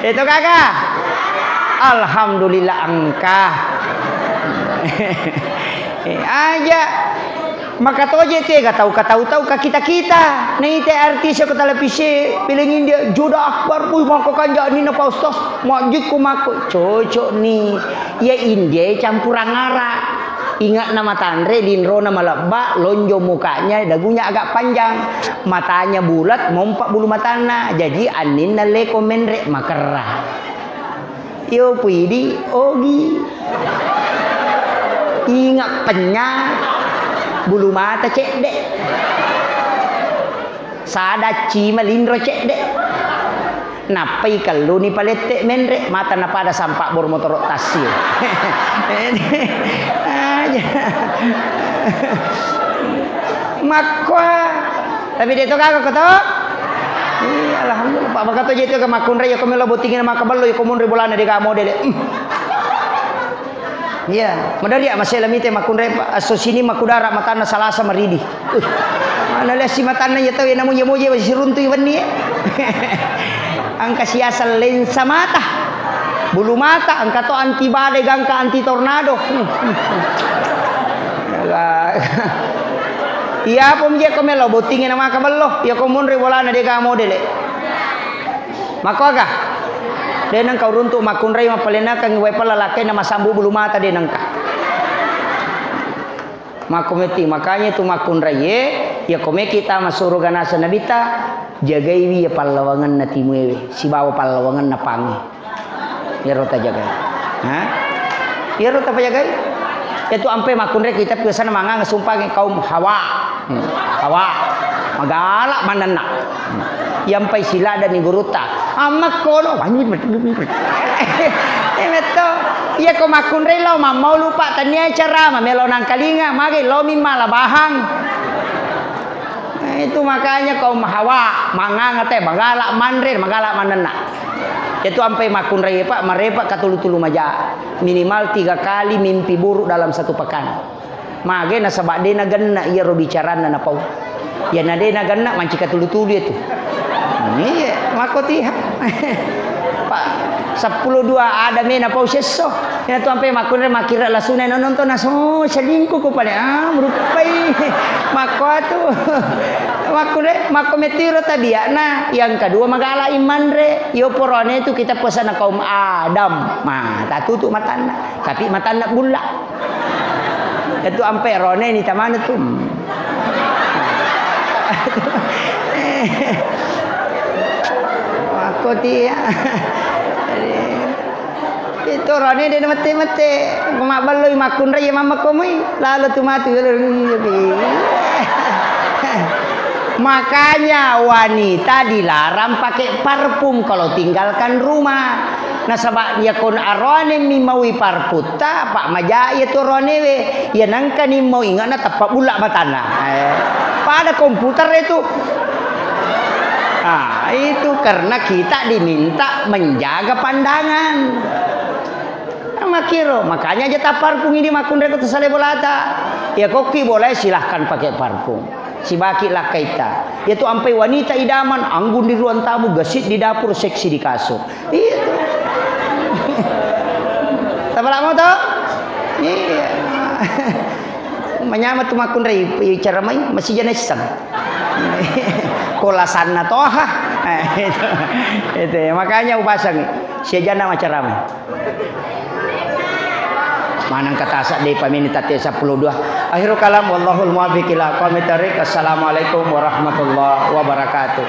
De to gaga. Alhamdulillah engka. Aja. Makatoje tega tau katau-tau ka kita-kita. Naite artis ko televisi, film India, Juda Akbar, wih, mako kanjani na Pak Ustaz, majikku mako. Cocok ni. Iya India campurang Arab. Ingatna matanre, linrona malebba, lonjong mukanya, dagunya agak panjang. Matanya bulat, mompa bulu matanna. Jadi anninna leko menre makerra. Iyo puidi ogi. Ingat penya, bulu mata cedde. Sada cima linro cedde. Nappai kelluni palette menre, mata napada sampak bor motoro tassi. Aja. Makkoa. Tapi de to gaga ko to? Iya, alhamdulillah. Pak, maka to je to ga makkunrai, ya ko melo bottingina maka bello, ya ko monri bolana de ga modele. Hmm. Iya, madari ya masela mite makkunrai, Pak. Asso sini makudara matanna Salasa maridi. Uh, mana lesi matanna ya tau ya namu ya moje masih runtu ya wenni ya. Angka siasal lensa mata. Bulu mata, angka to anti badai, gangka anti tornado. Hmm, hmm, hmm. Iya, apa mje ko melo bottingi na maka bello. Iya ko monri bolana de ga modele. Makkoga? De nengka uruntu makkunrai mappalenakang wae pella lakkainna masambu bulu mata de nengka. Makko metti, makanya tu makkunraie, iya ko meki tama suruga naseng Nabitta, jagaiwi iya pallawangenna timuewe, sibawa pallawangenna pangnge. Iyaro tajagai. Ha? Iyaro tapajagai. Itu ampe makkunrai kita biasana mangang sumpangi kaum Hawa. Hmm. Hawa. Magala manenna. Hmm. Yampai siladani gurutta. Amma kono. Eh, metto. Iya ko makkunrai lao mammau lupa tania cara mamelo nangkalinga. Magai lo mimma labahang. Nah, itu makanya kaum Hawa, manganga te, magala manre, magala manenna. Itu ampai makkunrai, Pak, marepa katulu-tulu maja. Minimal tiga kali mimpi buruk dalam satu pekan. Mage nasaba de nagenna iyaro bicaranna napau. Iya na de nagenna manci katulu-tulu itu. Iya, mako tiha. Pak, seppulo dua ada me napau sesso. Iyana tu ampe makkunre makkira lasuna nonton naso selingkuh ko pale, ah, merupai. Makko atu. Makkunre, makko metiro tabiakna. Yang kedua magala imanre. Iyo porone tu kita pesana kaum Adam. Ma, tatutu matanna. Tapi matanna bulla. Itu ampe rone ni tamana tu. Makko tiya. Itu rone de mette-mette. Mabballoi makkunrai ya mamma komui. Lalu tu matu. Makanya wanita dilarang pakai parfum kalau tinggalkan rumah. Nasaba yakon aroane mi maui parputta, apa maja iya tu aroanewe. Iya nangkani mau ingatna teppa bulla matanna. Eh, pada komputer itu. Ah, itu karena kita diminta menjaga pandangan. Nah, makiro, makanya aja tak parfum ini makkunre ko tu sale bolata. Ya kokki boleh silahkan pakai parfum. Sibaki lakkaitta. Iya tu ampai wanita idaman, anggun di ruang tamu, gesit di dapur, seksi di kasur. Iya tu. Tapalak mau tau? Iya. Manyama tu makkunrai, i-, cara mai, masih jana iseng. Kolasanna toha. Itu. Itu. Makanya upasang. Siajana macaramai. Maneng katasa de pamini tate seppulo dua. Akhirul kalam, wallahul muwaffiq ila aqwamit thariq. Assalamualaikum warahmatullahi wabarakatuh.